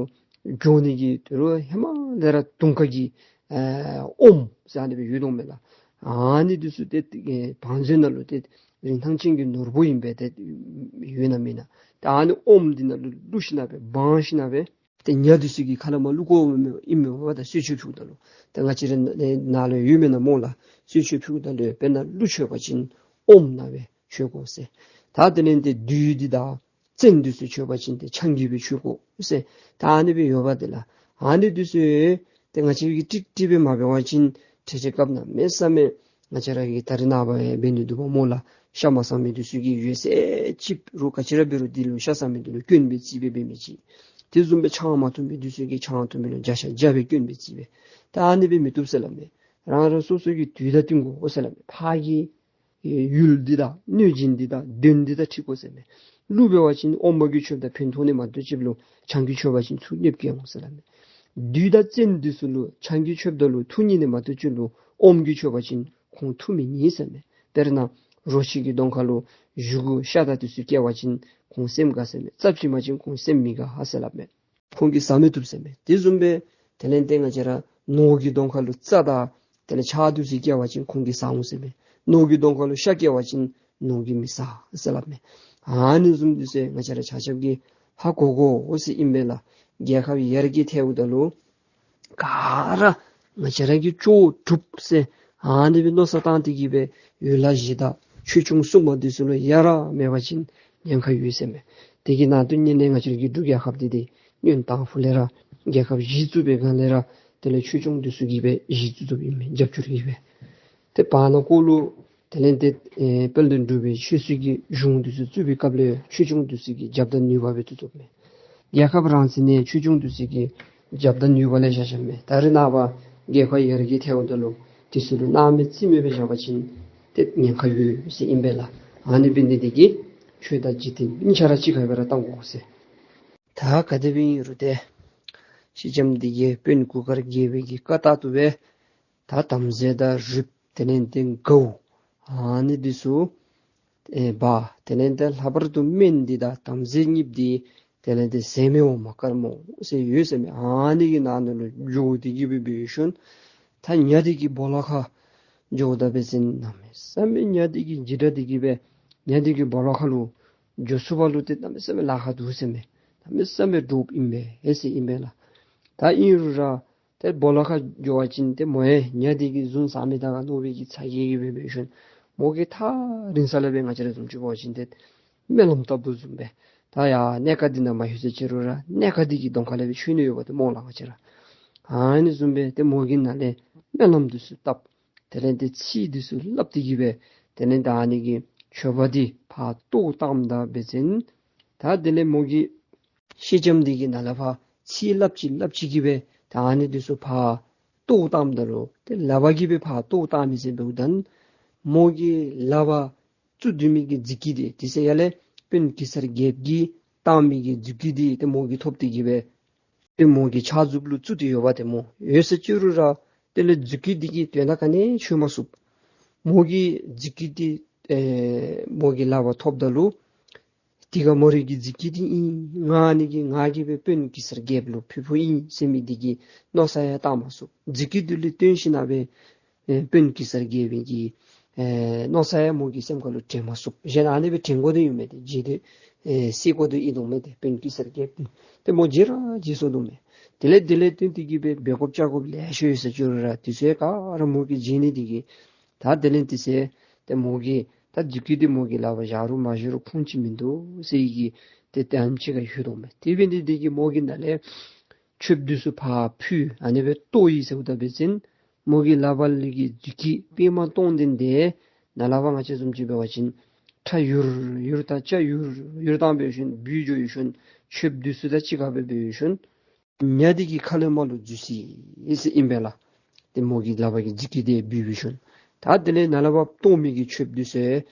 འཇོ་ནི་གི་དོ་རུང་ཧེ་མ་ལས་ར་དུང་དཀར་གྱི་ཨེ་ཨོམ་ཟེར་ཨ་ནི་སྦེ་ཡོད་དོ་མས་ལགས། ཨ་ནི་འདི་ཚུ་ཏེ་ཨེ་བང་མཛོད་ནང་ལུ་ཏེ་རིན་ཐང་ཅན་གྱི་ནོར་བུ་ཨིན་པས། ཏེ་ཡོད་ན་མེད་ན་ཏེ་ཨ་ནི་ཨོམ་འདི་ནང་ལུ་བླུགས་ཞིན་ན་སྦེ་སྦང་ཞིན་ན་སྦེ་ཏེ་ཉ་འདི་ཚུ་གི་ཁ་ལས་མར་བླུག་དགོཔ་ཨིན་མས་པ། ད་གསོལ་མཆོད་ཕུལཝ་ད་ལུ་ཏེ་ང་བཅས་ར་ནང་ལུ་ཡོད་མེན་ན་སྨོ་ལགས། གསོལ་མཆོད་ཕུལཝ་ད་ལུ་དཔེར་ན་གླུ་མཆོད་པ་ཅིན་ཨོམ་ནང་སྦེ་མཆོད་དགོ་ཟེར། ད་དེ་ལས་ཏེ་བདུད་འདི་དང་བཙན་འདི་ཚུ་མཆོད་པ་ཅིན་ཏེ་ཆང་གིས་སྦེ་མཆོད་དགོ་ཟེར། ད་ཨ་ནི་སྦེ་ཡོད་པ་དེ་ལགས། ཨ་ནི་འདི་ཚུ་ཏེ་ང་བཅས་ཀྱིས་ཀྲིག་ཀྲི་སྦེ་མ་འབད་བ་ཅིན་འཕྲལ་འཕྲལ་སྐབས་གནམ་མེད་ས་མེད་ང་བཅས་ར་གིས་ད་རེས་ནངས་པ་ཡང་འབད་ནི་འདུག་པ་སྨོ་ལགས། ཤ་མ་ཟ་མི་འདི་ཚུ་གིས་ཡོད་ཚད་ཅིག་རུང་ག་ཅི་ར་འབད་རུང་འདི་ལུ་ཤ་ཟ་མི་འདི་ལུ་སྐྱོན་སྦེ་བརྩི་སྦེ་འབད་མི་ཅིག། དེ་བཟུམ་སྦེ་ཆང་མ་འཐུང་མི་འདི་ཚུ་གིས་ཆང་འཐུང་མི་ལུ་བརྒྱ་ཆ་བརྒྱ་སྦེ་སྐྱོན་སྦེ་བརྩི་སྦེ། ད་ཨ་ནི་སྦེ་མི་བཏུབ་ཟེར་སླབ་མས། རང་རང་སོ་སོ་གི་དུས་དང་བསྟུན་དགོ་ཟེར་སླབ་མས། ཕར་གྱི་ཡུལ་འདི་དང་གནོད་སྦྱིན་འདི་དང་གདོན་འདི་དང་འཁྲིལ་དགོ་ཟེར་མས། གླུ་འབད་བ་ཅིན་ཨོམ་གྱིས་མཆོདཔ་ད་ཕན་ཐོགས་ནི་མ་གཏོགས་ཅིག་ལུ་ཆང་གིས་མཆོད་པ་ཅིན་ཚུར་གནོདཔ་བཀལ་འོང་ཟེར་སླབ་མས། བདུད་དང་བཙན་འདི་ཚུ་ལུ་ཆང་གིས་མཆོདཔ་ད་ལུ་ཐུགས་མཉེས་ནི་མ་གཏོགས་ཅིག་ལུ་ཨོམ་གྱིས་མཆོད་པ་ཅིན་ཁོང་ཐུགས་མི་མཉེས་ཟེར་མས། དཔེར་ན་རོ་ཁྱི་གི་གདོང་ཁ་ལུ་བཞུགས་ཤ་དང་འདི་ཚུ་བཀལ་བ་ཅིན་ཁོང་སེམས་དགའ་ཟེར་མས། རྩྭ་བྱིན་པ་ཅིན་ཁོང་སེམས་མི་དགའ་ཟེར་སླབ་མས། ཁོང་གིས་ཟ་མི་བཏུབ་ཟེར་མས། དེ་བཟུམ་སྦེ་དེ་ལས་ཏེ་ང་བཅས་ར་ནོར་གྱི་གདོང་ཁ་ལུ་རྩྭ་དང་དེ་ལས་ཆརཔ་འདི་ཚུ་བཀལ་བ་ཅིན་ཁོང་གིས་ཟ་འོང་ཟེར་མས། ནོར་གྱི་གདོང་ཁ་ལུ་ཤ་བཀལ་བ་ཅིན་ནོར་གྱིས་མི་ཟ་ཟེར་སླབ་མས། ཨ་ནི་བཟུམ་འདི་ཚུ་ང་བཅས་ར་ཆ་ཁྱབ་ཀྱིས་ཧ་གོ་དགོ་ཟེར་ཨིན་པས་ལགས། རྒྱལ་ཁབ་ཡར་རྒྱས་ཐལཝ་ད་ལུ་ག་ར་ང་བཅས་ར་གིས་ལྕོགས་གྲུབ་ཟེར་ཨ་ནི་སྦེ་མནོ་བསམ་བཏང་སྟེ་གིས་སྦེ་ཡུལ་ལྷ་གཞི་བདག་ཆོས་སྐྱོང་སྲུང་མ་འདི་ཚུ་ལུ་ཡ་རབས་མེད་པ་ཅིན་ཉེན་ཁ་ཡོད་ཟེར་མས། དེ་གི་ནང་དུ་ཉན་ནས་ང་བཅས་ར་གི་འབྲུག་རྒྱལ་ཁབ་འདི་ཏེ་སྔོན་དང་ཕུ་ལས་ར་རྒྱལ་ཁབ་གཞི་བཙུགས་པའི་སྒང་ལས་ར་དེ་ལས་ཆོས་སྐྱོང་འདི་ཚུ་གིས་སྦེ་གཞི་བཙུགས་བཙུགསཔ་ཨིན་མས། རྒྱབ་སྐྱོར་གྱིས་སྦེ། ཏེ་བར་ན་ཀོ་ལུ་དེ་ལས་ཏེ་ཨེ་དཔལ་ལྡན་འབྲུག་པའི་ཆོས་སྲིད་ཀྱི་གཞུང་འདི་ཚུ་བཙུགས་པའི་སྐབས་ལས་ཆོས་སྐྱོང་འདི་ཚུ་གི་རྒྱབ་དང་ནུས་པ་སྦེ་བཙུགས་བཙུགསཔ་མས། རྒྱལ་ཁབ་རང་བཙན་ནི་ཆོས་སྐྱོང་འདི་ཚུ་གི་རྒྱབ་དང་ནུས་པ་ལས་བཞག་བཞགཔ་མས། ད་རེས་ནངས་པ་རྒྱལ་ཁབ་ཡར་རྒྱས་ཐལཝ་ད་ལུ་འདི་ཚུ་ལུ་སྣང་མེད་རྩིས་མེད་སྦེ་བཞག་པ་ཅིན་ཏེ་ཉེན་ཁ་ཡོད་ཟེར་ཨིན་པས་ལགས། ཨ་ནི་འབད་ནི་འདི་གིས་ཆོས་དང་འཇིག་རྟེན་གཉིས་ཆ་ར་གཅིག་ཁར་སྦེ་ར་བཏང་དགོ་ཟེར། ད་ག་དེ་སྦེ་ཨིན་རུང་ཏེ་སེང་ལྕམ་འདི་གིས་དཔོན་གུར་དཀར་རྒྱལ་པོའི་གི་བཀའ་ལྟར་དུ་སྦེ་ད་དམ་རྫས་དང་རུས་དེ་ལས་ཏེ་གའུ་ཨ་ནི་འདི་ཚུ་ཨེ་འབག། དེ་ལས་ཏེ་ལྷག་པར་དུ་སྨན་འདི་དང་དམ་རྫས་གཉིས་འདི་དེ་ལས་ཏེ་ཟས་མེད་འོ་མ་དཀར་མོ་ཟེར་ཡོད་ཟེར་མས། ཨ་ནི་གི་ནང་ན་ལུ་འགྱོ་སྟེ་གིས་སྦེ་འབད་ཞིནམ་ད་ཉ་འདི་གི་སྦོ་ལོགས་ཁར་འགྱོཝ་ད་འབད་བ་ཅིན་གནམ་མེད་ས་མེད་ཉ་འདི་གི་འཇིགས་སྐྲག་སྟེ་གིས་སྦེ་ཉ་འདི་གི་སྦོ་ལོགས་ཁར་ལུ་འགྱོ་ཚུགས་པ་ལུ་ཏེ་གནམ་མེད་ས་མེད་ལཱ་ཁག་འདུག་ཟེར་མས། གནམ་མེད་ས་མེད་འདྲོགཔ་ཨིན་པས་ཟེར་ཨིན་པས་ལགས། ད་ཨིན་རུང་ར་ཏེ་སྦོ་ལོགས་ཁར་འགྱོ་བ་ཅིན་ཏེ་མོ་ཡང་ཉ་འདི་གིས་བཟུང་ཟ་མི་དང་ག་མནོ་བའི་གི་ཚ་གྱང་གིས་སྦེ་འབད་ཞིནམ་མོ་གིས་ཐག་རིང་ས་ལས་སྦེ་ང་བཅས་ར་བཟུམ་ཅིག་འབད་བ་ཅིན་ཏེ་སྨོན་ལམ་བཏབ་དོ་བཟུམ་སྦེ་ད་ཡར་གནས་ཁང་འདི་ནང་མ་ལྷོད་ཟེར་ཅི་རུང་ར་གནས་ཁང་འདི་གི་གདོང་ཁ་ལས་སྦེ་མཆོད་ནི་ཡོདཔ་ད་སྨོ་ལགས་ང་བཅས་ར། ཨ་ནི་བཟུམ་སྦེ་ཏེ་མོ་གི་ནང་ལས་སྨོན་ལམ་འདི་ཚུ་བཏབ། དེ་ལས་ཏེ་ཚིག་འདི་ཚུ་སླབ་སྟེ་གིས་སྦེ་དེ་ལས་ད་ཨ་ནི་གི་མཆོད་པ་འདི་ཕར་གཏོར་བཏངམ་ད་འབད་བ་ཅིན་ད་དེ་ལས་མོ་གིས་སེང་ལྕམ་འདི་གི་ནང་ལས་ཕར་ཚིག་སླབ་ཅིག་སླབ་ཅིག་གིས་སྦེ་ད་ཨ་ནི་འདི་ཚུ་ཕར་གཏོར་བཏངམ་ད་ལུ་ཏེ་ལག་པ་གིས་སྦེ་ཕར་གཏོར་བཏང་མི་ཟེར་འབདཝ་ད་མོ་གི་ལག་པར་བཙུགས་སྡོད་མི་གི་རྫུས་སྐྱེས་འདི་དེ་ཚེ་ཡར་ལས་དཔོན་གེ་སར་རྒྱལཔོ་གིས་བཏང་མི་གི་རྫུས་སྐྱེས་འདི་ཏེ་མོ་གིས་ཐོབ་སྟེ་གིས་སྦེ་ཏེ་མོ་གི་ཕྱག་མཛུབ་ལུ་བཙུགས་ཏེ་ཡོདཔ་ད་མོ་ཡོད་ཟེར་ཅི་རུང་ར་དེ་ལས་རྫུས་སྐྱེས་འདི་གིས་དོན་དག་ག་ནི་ཡང་འཆོལ་མ་ཚུགས། མོ་གིས་རྫུས་སྐྱེས་འདི་ཨེ་མོ་གི་ལག་པར་ཐོབ་ད་ལུ་འདི་ག་མོ་རའི་གི་རྫུས་སྐྱེས་འདི་ཨིན། ང་ནི་གི་ང་གིས་སྦེ་དཔོན་གེ་སར་རྒྱལཔོ་ལུ་ཕུལ་ཕུལཝ་ཨིན་ཟེར་མི་འདི་གི་མནོ་བསམ་ཡང་བཏང་མ་ཚུགས། རྫུས་སྐྱེས་འདི་ལུ་བརྟེན་ཞིན་ན་སྦེ་ཨེ་དཔོན་གེ་སར་རྒྱལ་པོའི་གི་ཨེ་མནོ་བསམ་ཡང་མོ་གི་སེམས་ཁ་ལུ་དྲན་མ་ཚུགས། གཞན་ཨ་ནི་སྦེ་དྲན་དགོ་དོ་ཡོད་མི་འདི་བརྗེད་དེ་ཨེ་བསད་དགོ་དོ་ཨིན་དོ་མས། ཏེ་དཔོན་གེ་སར་རྒྱལཔོ་འདི་ཏེ་མོ་བརྗེད་ར་བརྗེད་སོ་དོ་མས། དེ་ལས་དེ་ལས་བརྟེན་ཏེ་གིས་སྦེ་འབད་དགོཔ་བྱ་དགོཔ་ལེ་ཤ་ཡོད་ཟེར་ཅི་རུང་ར་དེ་ཚུ་ཡང་ག་ར་མོ་གིས་བརྗེད་ནི་འདི་གིས་ད་དེ་ལས་དེ་ཚེ་ཏེ་མོ་གིས་ད་རྫུས་སྐྱེས་འདི་མོ་གི་ལག་པར་བཞག་རུང་མ་བཞག་རུང་ཁུངས་ཅིག་མིན་འདུག་ཟེར་གྱི་ཏེ་དེམ་ཅིག་ཁར་ལྷོད་དོ་མས། དེ་འབད་ནི་འདི་གིས་མོ་གི་ནང་ལས་མཆོདཔ་འདི་ཚུ་ཕར་ཕུལ་ཨ་ནི་སྦེ་གཏོར་ཡི་ཟེརཝ་ད་འབད་བ་ཅིན་མོ་གི་ལག་པ་ལས་ཀྱི་རྫུས་སྐྱེས་པདྨ་སྟོང་ལྡན་འདི་ནཱ་ལས་ཕར་ང་བཅས་བཟུམ་ཅིག་འབད་བ་ཅིན་ཁྲ་ཡུར་ཡུར་དང་སྐྱ་ཡུར་ཡུར་བཏང་འབད་ཞིནམ་འབུད་འགྱོ་ཡི་ཞིནམ་མཆོདཔ་འདི་ཚུ་དང་གཅིག་ཁར་སྦེ་འབད་ཡི་ཞིནམ་ཉ་འདི་གི་ཁ་ལས་མར་ལུ་འཛུལ་སོ་ཡི་ཟེར་ཨིན་པས་ལགས། ཏེ་མོ་གི་ལག་པ་གི་རྫུས་སྐྱེས་འདི་འབུད་འབུད་ཞིནམ་ད་དེ་ལས་ནཱ་ལས་ཕར་གཏོར་མི་གི་མཆོདཔ་འདི་ཚུ་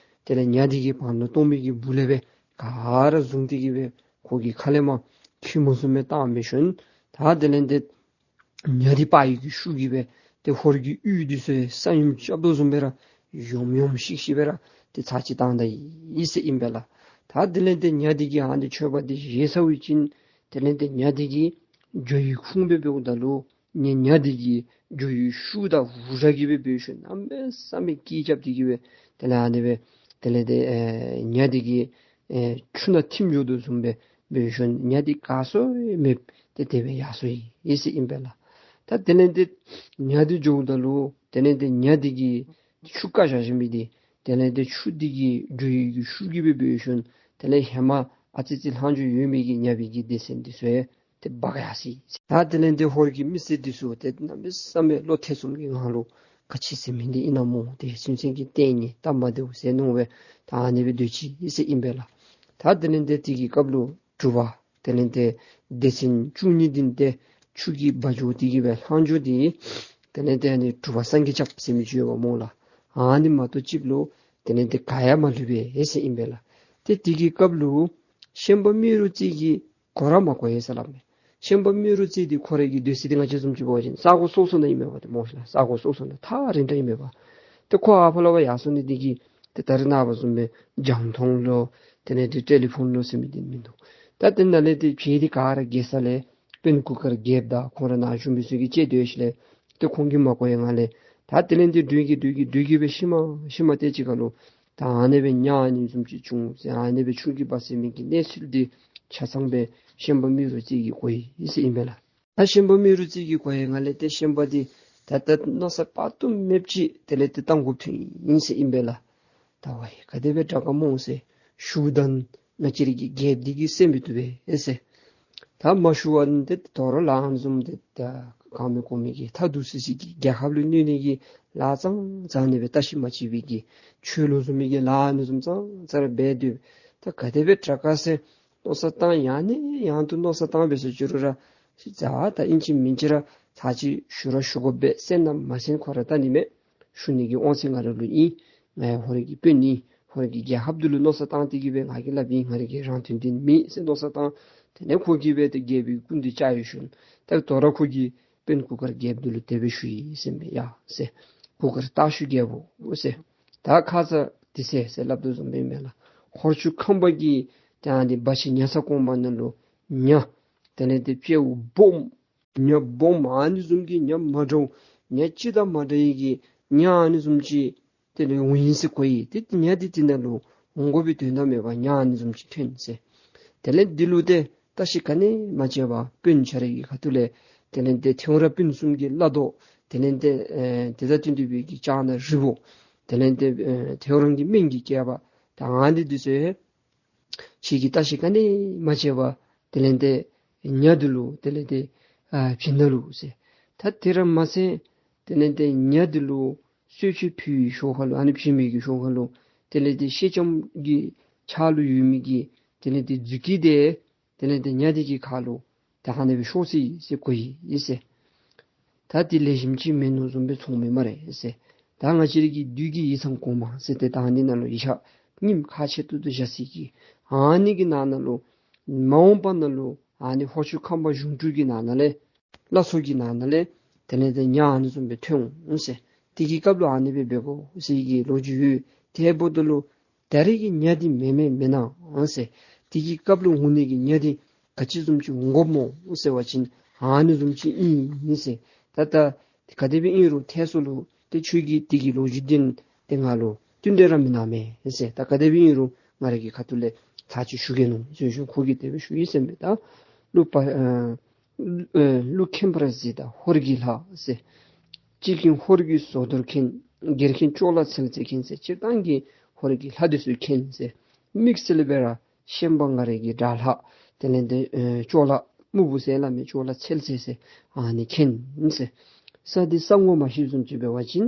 དེ་ལས་ཉ་འདི་གིས་བར་ན་གཏོར་མི་གི་སྦུག་ལས་སྦེ་ག་ར་བཟུང་སྟེ་གིས་སྦེ་ཁོ་གི་ཁ་ལས་མར་ཁྱོལ་མ་ཚུགས་མི་བཏང་འབད་ཞིནམ་ད་དེ་ལས་ཏེ་ཉ་འདི་པ་ཡི་གི་ཤུགས་ཀྱིས་སྦེ་ཏེ་ཧོར་གྱི་གཡུས་འདི་ཚུ་ཡང་ས་ཡོམ་རྐྱབ་དོ་བཟུམ་སྦེ་ར་ཡོམ་ཡོམ་ཤིག་ཤིག་སྦེ་ར་ཏེ་ཚར་གཅིག་བཏང་ད་ཡི་ཟེར་ཨིན་པས་ལགས། ད་དེ་ལས་ཏེ་ཉ་འདི་གིས་ཨ་ནི་མཆོད་པ་འདི་བཞེས་ཚར་བ་ཅིན་དེ་ལས་ཏེ་ཉ་འདི་གིས་འགྱོ་བའི་ཁུངས་སྦེ་འབདཝ་ད་ལུ་ཉ་ཉ་འདི་གིས་ འགྱོ་ཡི་ཤུགས་དང་འུར་སྒྲ་གིས་སྦེ་འབད་ཞིནམ་གནམ་མེད་ས་མེད་སྐད་རྐྱབ་སྟེ་གིས་སྦེ་དེ་ལས་ཨ་ནི་སྦེ་དེ་ལས་ཏེ་ཨེ་ཉ་འདི་གིས་ཨེ་ཆུ་ནང་ཐིམ་འགྱོ་དོ་བཟུམ་སྦེ་འབད་ཞིནམ་ཉ་འདི་ག་སོང་ཡང་མེདཔ་ཏེ་དེ་སྦེ་ཡར་སོང་ཡི་ཟེར་ཨིན་པས་ལགས། ད་དེ་ལས་ཏེ་ཉ་འདི་འགྱོཝ་ད་ལུ་དེ་ལས་ཏེ་ཉ་འདི་གིས་ཆུ་བཀག་བཞག་བཞིན་པའི་འདི་དེ་ལས་ཏེ་ཆུ་འདི་གི་འགྱོ་ཡི་གི་ཤུགས་ཀྱིས་སྦེ་འབད་ཞིནམ་དེ་ལས་ཧེ་མ་ཨ་ཙི་ཙི་ལྷག་འཕྲོ་ཡོད་མི་གི་ཉ་པའི་གི་སྡེ་ཚན་འདི་ཚུ་ཡང་ཏེ་འབག་ཡར་སོ་ཡི། ད་དེ་ལས་ཏེ་ཧོར་གྱི་མི་སེར་འདི་ཚུ་ཏེ་གནམ་མེད་ས་མེད་བློ་ཐེ་ཚོམ་གྱི་ངང་ལུ་ག་ཅི་ཟེར་མི་འདི་ཨིན་ན་སྨོ། ཏེ་སེམས་ཅན་གྱི་ལྟས་ངན་སྟབས་མ་བདེཝ་ཟེར་མནོ་སྦེ་ད་ཨ་ནི་སྦེ་སྡོད་ཅི་ཟེར་ཨིན་པས་ལགས། ད་དེ་ལས་ཏེ་དེ་གི་སྐབས་ལུ་གྲུབ་པ་དེ་ལས་ཏེ་སྡེ་ཚན་བཅུ་གཉིས་འདི་ཏེ་ཆུ་གིས་འབག་འགྱོ་སྟེ་གིས་སྦེ་ལྷག་འཕྲོ་འདི་དེ་ལས་ཏེ་ཨ་ནི་གྲུབ་པ་སངས་རྒྱས་སྐྱབས་ཟེར་མི་ཅིག་ཡོདཔ་སྨོ་ལགས། ཨ་ནི་མ་གཏོགས་ཅིག་ལུ་དེ་ལས་ཏེ་ག་ཡང་མ་ལུས་པས་ཟེར་ཨིན་པས་ལགས། ཏེ་དེ་གི་སྐབས་ལུ་ཤན་པ་རྨེ་རུ་རྩེ་གིས་གོ་ར་མ་གོ་ཡི་ཟེར་སླབ་མས། ཤན་པ་རྨེ་རུ་རྩེ་འདི་ཁོ་རའི་གི་སྡོད་ས་འདི་ང་བཅས་བཟུམ་ཅིག་འབད་བ་ཅིན་ས་གོ་སོ་སོ་ནང་ཨིན་མས་པ་ཏེ་སྨོ་ཤེ་ལགས། ས་གོ་སོ་སོ་ནང་ཐག་རིང་དྲགས་ཨིན་མས་པ། ཏེ་ཁོ་ཨ་ཕ་ལུ་ཕར་ཡར་སོང་ནི་འདི་གིས་ཏེ་ད་རེས་ནངས་པ་བཟུམ་སྦེ་རྒྱང་མཐོང་ལོ་དེ་ལས་ཏེ་ཊེ་ལི་ཕོན་ལོ་ཟེར་མི་འདི་མིན་འདུག། ད་དེ་ནང་ལས་ཏེ་བྱེད་འདི་ག་ར་རྒྱལ་ས་ལས་དཔོན་གུར་དཀར་རྒྱལཔོ་དང་ཁོང་ར་ནཱ་བཞུགས་མི་ཚུ་གིས་ཅིག་སྡོད་ཞིནམ་ལས་ཏེ་ཁོང་གིས་མ་གོ་བའི་ངང་ལས་ད་དེ་ལས་ཏེ་འགྲོས་ཀྱིས་འགྲོས་ཀྱིས་འགྲོས་ཀྱིས་སྦེ་ཤུལ་མ་ཤུལ་མ་ཏེ་ཅིག་ཁར་ལུ་ད་ཨ་ནི་སྦེ་ཉ་ཨ་ནི་བཟུམ་ཅིག་བྱུང་ཟེར་ཨ་ནི་སྦེ་ཆུ་གིས་འབག་ཟེར་མི་གི་གནས་ཚུལ་འདི་ཆ་ཚང་སྦེ་ཤན་པ་རྨེ་རུ་རྩེ་གིས་གོ་ཡི་ཟེར་ཨིན་པས་ལགས། ད་ཤན་པ་རྨེ་རུ་རྩེ་གིས་གོ་བའི་ངང་ལས་ཏེ་ཤན་པ་འདི་ད་ལྟོ་མནོ་བསམ་དཔག་ཏུ་མེདཔ་ཅིག་དེ་ལས་ཏེ་བཏང་དགོཔ་ཐོན་ཡི་ཟེར་ཨིན་པས་ལགས། ད་ཝའི་ག་དེ་སྦེ་དྲག་ག་སྨོ་ཟེར། ཞུཝ་ད་ང་བཅས་རའི་གི་རྒྱལཔོ་འདི་གིས་གསན་མི་བཏུབ་པས་ཟེར། ད་མ་ཞུ་བར་ཏེ་དོ་རུང་ལཱ་ཨ་ནི་བཟུམ་ཏེ་ད་གང་མི་གོ་མི་གི་ཐ་དུ་སི་སི་གི་རྒྱལ་ཁབ་ལུ་གནོད་ནི་གི་ལཱ་ཙང་ཙང་ཨ་ནི་སྦེ་བལྟ་ཤེས་མ་ཤེས་པའི་གི་ཆོས་ལུགས་བཟུམ་མའི་གི་ལཱ་ཨ་ནི་བཟུམ་ཙང་ཙང་ར་འབད་སྡོད། ད་ག་དེ་སྦེ་དྲག་ག་ཟེར་མནོ་བསམ་བཏང་ཡང་ནས་ཡང་དུ་མནོ་བསམ་བཏང་སྦེ་སོང་ཅི་རུང་ར་ཅིག་ད་ཨིན་ཅི་མིན་ཅི་ར་ཚར་གཅིག་ཞུ་ར་ཞུ་དགོ་པས། གསན་ནམ་མ་གསན་ཁོ་ར་བལྟ་ནི་མས། ཞུ་ནི་གི་དབང་ཚད་ང་ར་ལུ་ཨིན། ང་ཡང་ཧོར་གྱི་དཔོན་ཨིན། ཧོར་གྱི་རྒྱལ་ཁབ་འདི་ལུ་མནོ་བསམ་བཏང་སྟེ་གིས་སྦེ་ང་གིས་སླབ་ཨིན། ང་རའི་གི་རང་དོན་འདི་མེན་ཟེར་མནོ་བསམ་བཏང་། དེ་ལས་ཁོ་གིས་སྦེ་ཏེ་རྒྱལ་པོའི་སྐུ་མདུན་བཅར་ཡོད་ཞུ་ནི། ད་དོ་རུང་ཁོ་གིས་དཔོན་གུར་དཀར་རྒྱལཔོ་འདི་ལུ་དེ་སྦེ་ཞུ་ཡི་ཟེར་མས། ཡ་ཟེར། གུར་དཀར་སྟག་ཞུན་རྒྱལ་པོ་ཟེར། ད་ཁ་ཙ་དེ་ཟེར་ཟེར་སླབ་དོ་བཟུམ་སྦེ་མེན་ལགས། ཧོར་ཆུ་ཁམས་པ་གི་ད་ཨ་ནི་འབའ་ཞིག་ཉ་ས་གོང་མ་ནང་ལུ་ཉ་དེ་ལས་ཏེ་དཔྱལཝ་སྦོམ་ཉ་སྦོམ་ཨ་ནི་བཟུམ་གྱི་ཉ་མ་འདྲཝ་ཉ་ཅི་དང་མ་འདྲ་བའི་གི་ཉ་ཨ་ནི་བཟུམ་ཅིག་དེ་ལས་འོང་ཡི་ཟེར་གོ་ཡི། ཏེ་ཉ་འདི་དེ་ནང་ལུ་འོང་དགོ་པའི་དོན་དག་མེད་པར་ཉ་ཨ་ནི་བཟུམ་ཅིག་ཐོན་ཟེར། དེ་ལས་འདི་ལུ་ཏེ་བརྟག་ཞིབ་ག་ནི་མ་བྱས་པར་དཔོན་ཁྱོད་རའི་གི་ཁ་ཐུག་ལས་དེ་ལས་ཏེ་ཐེའུ་རང་སྤུན་གསུམ་གྱི་བླ་རྡོ་དེ་ལས་ཏེ་ཨེ་དེ་དང་བསྟུན་ཏེ་སྦེ་གི་ལྕགས་ནག་རི་བོ་དེ་ལས་ཏེ་ཨེ་ཐེའུ་རང་གི་སྨན་གྱི་སྐྱེས་པ་ད་ཨ་ནི་འདི་ཚུ་ཡང་ཁྱོད་ཀྱིས་བརྟག་ཞིབ་ག་ནི་མ་བྱས་པར་དེ་ལས་ཏེ་ཉ་འདི་ལུ་དེ་ལས་ཏེ་ཨ་བྱིན་ད་ནུག་ཟེར། ད་དེ་ར་མ་ཚད་དེ་ལས་ཏེ་ཉ་འདི་ལུ་གསོལ་མཆོད་ཕུལ་བའི་ཤུལ་ཁ་ལུ་ཨ་ནི་བྱིན་མི་གི་ཤུལ་ཁ་ལུ་དེ་ལས་ཏེ་ཤེལ་ལྕམ་གྱི་ཕྱག་ལུ་ཡོད་མི་གི་དེ་ལས་ཏེ་མཛུབ་དཀྱི་འདི་དེ་ལས་ཏེ་ཉ་འདི་གི་ཁ་ལུ་ད་ཨ་ནི་སྦེ་ཤོར་སོ་ཡི་ཟེར་གོ་ཡི་ཟེར། ད་འདི་ལེགས་ཤོམ་ཅིག་མེན་ནོ་བཟུམ་སྦེ་མཐོང་མི་སྨ་རེ་ཟེར། ད་ང་བཅས་རའི་གི་བདུད་ཀྱི་ཡིག་ཚང་གོང་མ་ཟེར་ཏེ་ད་ཨ་ནི་ནང་ལུ་ཡིག་ཆ་རྙིངམ་ཁག་ཆེ་ཏོག་ཏོ་བཞག་སྲིད་ཀྱི། ཨ་ནི་གི་ནང་ན་ལུ་མ་འོངས་པ་ན་ལུ་ཨ་ནི་ཧོར་ཆུ་ཁམས་པ་གཞུང་དྲུག་གི་ནང་ན་ལས་བླ་མཚོ་གི་ནང་ན་ལས་དེ་ལས་ཏེ་ཉ་ཨ་ནི་བཟུམ་སྦེ་ཐོན་འོང་ཟེར། དེ་གི་སྐབས་ལུ་ཨ་ནི་སྦེ་འབད་དགོ་ཟེར་གྱི་ལོ་རྒྱུས་ཡོད། དེ་འབདཝ་ད་ལུ་ད་རེས་ཀྱི་ཉ་འདི་མེན་མེན་མེན་ན་ཟེར། དེ་གི་སྐབས་ལུ་འོང་ནི་གི་ཉ་འདི་ག་ཅི་བཟུམ་ཅིག་འོང་དགོཔ་སྨོ་ཟེར་བ་ཅིན་ཨ་ནི་བཟུམ་ཅིག་ཨིན་ཟེར། ད་ད་ག་དེ་སྦེ་ཨིན་རུང་ཐལ་སོ་ལུ་ཏེ་ཁྱོད་ཀྱིས་དེ་གི་ལོ་རྒྱུས་འདི་ཏེ་ང་ལུ་བསྟུན་ཏེ་ར་མི་གནང་མས་ཟེར། ད་ག་དེ་སྦེ་ཨིན་རུང་ང་རའི་གི་ཁ་ཐུག་ལས་ཚར་གཅིག་ཞུ་གེ་ནོ་ཟེར་ཞུ་ཁོ་གིས་དེ་སྦེ་ཞུ་ཡི་ཟེར་མས། ད་ཀླུ་པ་ཨ་ཨ་ཀླུ་མཁན་པ་ར་གཟིགས་དང་ཧོར་གྱི་ལྷ་ཟེར། སྤྱིར་མཁན་ཧོར་གྱི་ཟོ་དོར་མཁན། སྒེར་མཁན་ཅོག་ལ་ཚལ་རྩེ་མཁན་ཟེར། སྤྱིར་བཏང་གི་ཧོར་གྱི་ལྷ་འདི་ཚུ་མཁན་ཟེར། དམིགས་བསལ་སྦེ་ར་ཤན་པ་ང་རའི་གི་དགྲ་ལྷ་དེ་ལས་ཏེ་ཨེ་ཅོག་ལ་སྨུག་པོ་ཟེར་སླབ་མི་ཅོག་ལ་ཚལ་རྩེ་ཟེར་ཨ་ནི་མཁན་ཟེར། ས་འདི་ས་ངོ་མ་ཤེསཔ་བཟུམ་ཅིག་འབད་བ་ཅིན་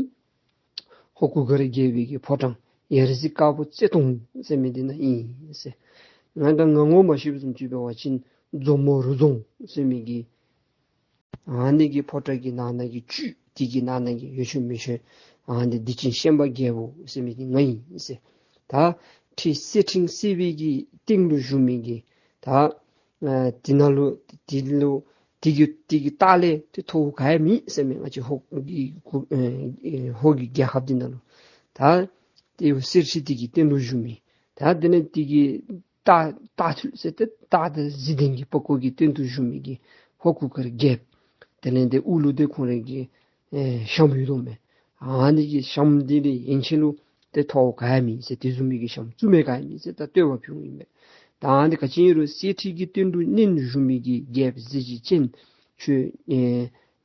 ཧོར་གུར་དཀར་རྒྱལ་པོའི་གི་ཕོ་བྲང་ཡ་རི་སི་དཀར་པོ་རྩེ་གདོང་ཟེར་མི་འདི་ནང་ཨིན་ཟེར། ང་དང་ང་ངོ་མ་ཤེསཔ་བཟུམ་ཅིག་འབད་བ་ཅིན་མཛོ་མོ་རུ་རྫོང་ཟེར་མི་གི་ཨ་ནི་གི་ཕོ་བྲང་གི་ནང་ན་གི་བཅུད་དེ་གི་ནང་ན་གི་ཡོད་ཆོད་མེད་ཆོད་ཨ་ནི་འདི་ཅིག་ཤན་པ་རྒྱལ་པོ་ཟེར་མི་འདི་ང་ཨིན་ཟེར། ད་ཁྲི་གསེར་ཕྲེང་གསེར་པའི་གི་སྟེང་ལུ་བཞུགས་མི་གི་ད་ཨ་དེ་ནང་ལུ་དེ་ལུ་དེ་གི་དེ་གི་ལྟག་ལས་ཏེ་མཐོཝ་ག་ཡང་མེད་ཟེར་མས། ང་བཅས་ཧོར་གྱི་ཨེ་ཧོར་གྱི་རྒྱལ་ཁབ་འདི་ནང་ལུ། ད་དེ་གསེར་ཁྲི་དེ་གི་སྟེང་ལུ་བཞུགས་མི་ད་དེ་ལས་དེ་གི་ལྟག་ལྟག་མཐིལ་ཟེར་ཏེ་ལྟག་དང་གཟི་ལྡན་གྱི་པགས་ཀོ་གི་སྟེང་དུ་བཞུགས་མི་གི་ཧོར་གུར་དཀར་རྒྱལཔོ། དེ་ལས་ཏེ་དབུ་ལུ་ཏེ་ཁོང་རའི་གི་ ཨེ་ཤམ་ཡོད་དོ་མས། ཨ་ནི་གི་ཤམ་འདི་ལས་ཡན་ཆད་ལུ་ཏེ་ཐོག་ག་ཡང་མེད་ཟེར། དེ་བཟུམ་མའི་གི་ཤམ་བཙུགས་མི་ག་ཡང་མེད་ཟེར་ད་བསྟོད་པ་ཕུལཝ་ཨིན་པས། ད་ཨ་ནི་ག་ཅི་ཨིན་རུང་གསེར་ཁྲི་གི་སྟེང་དུ་མནན་བཞུགས་མི་གི་རྒྱལཔོ་གཟི་བརྗིད་ཅན་ཁྱོད་ཨེ་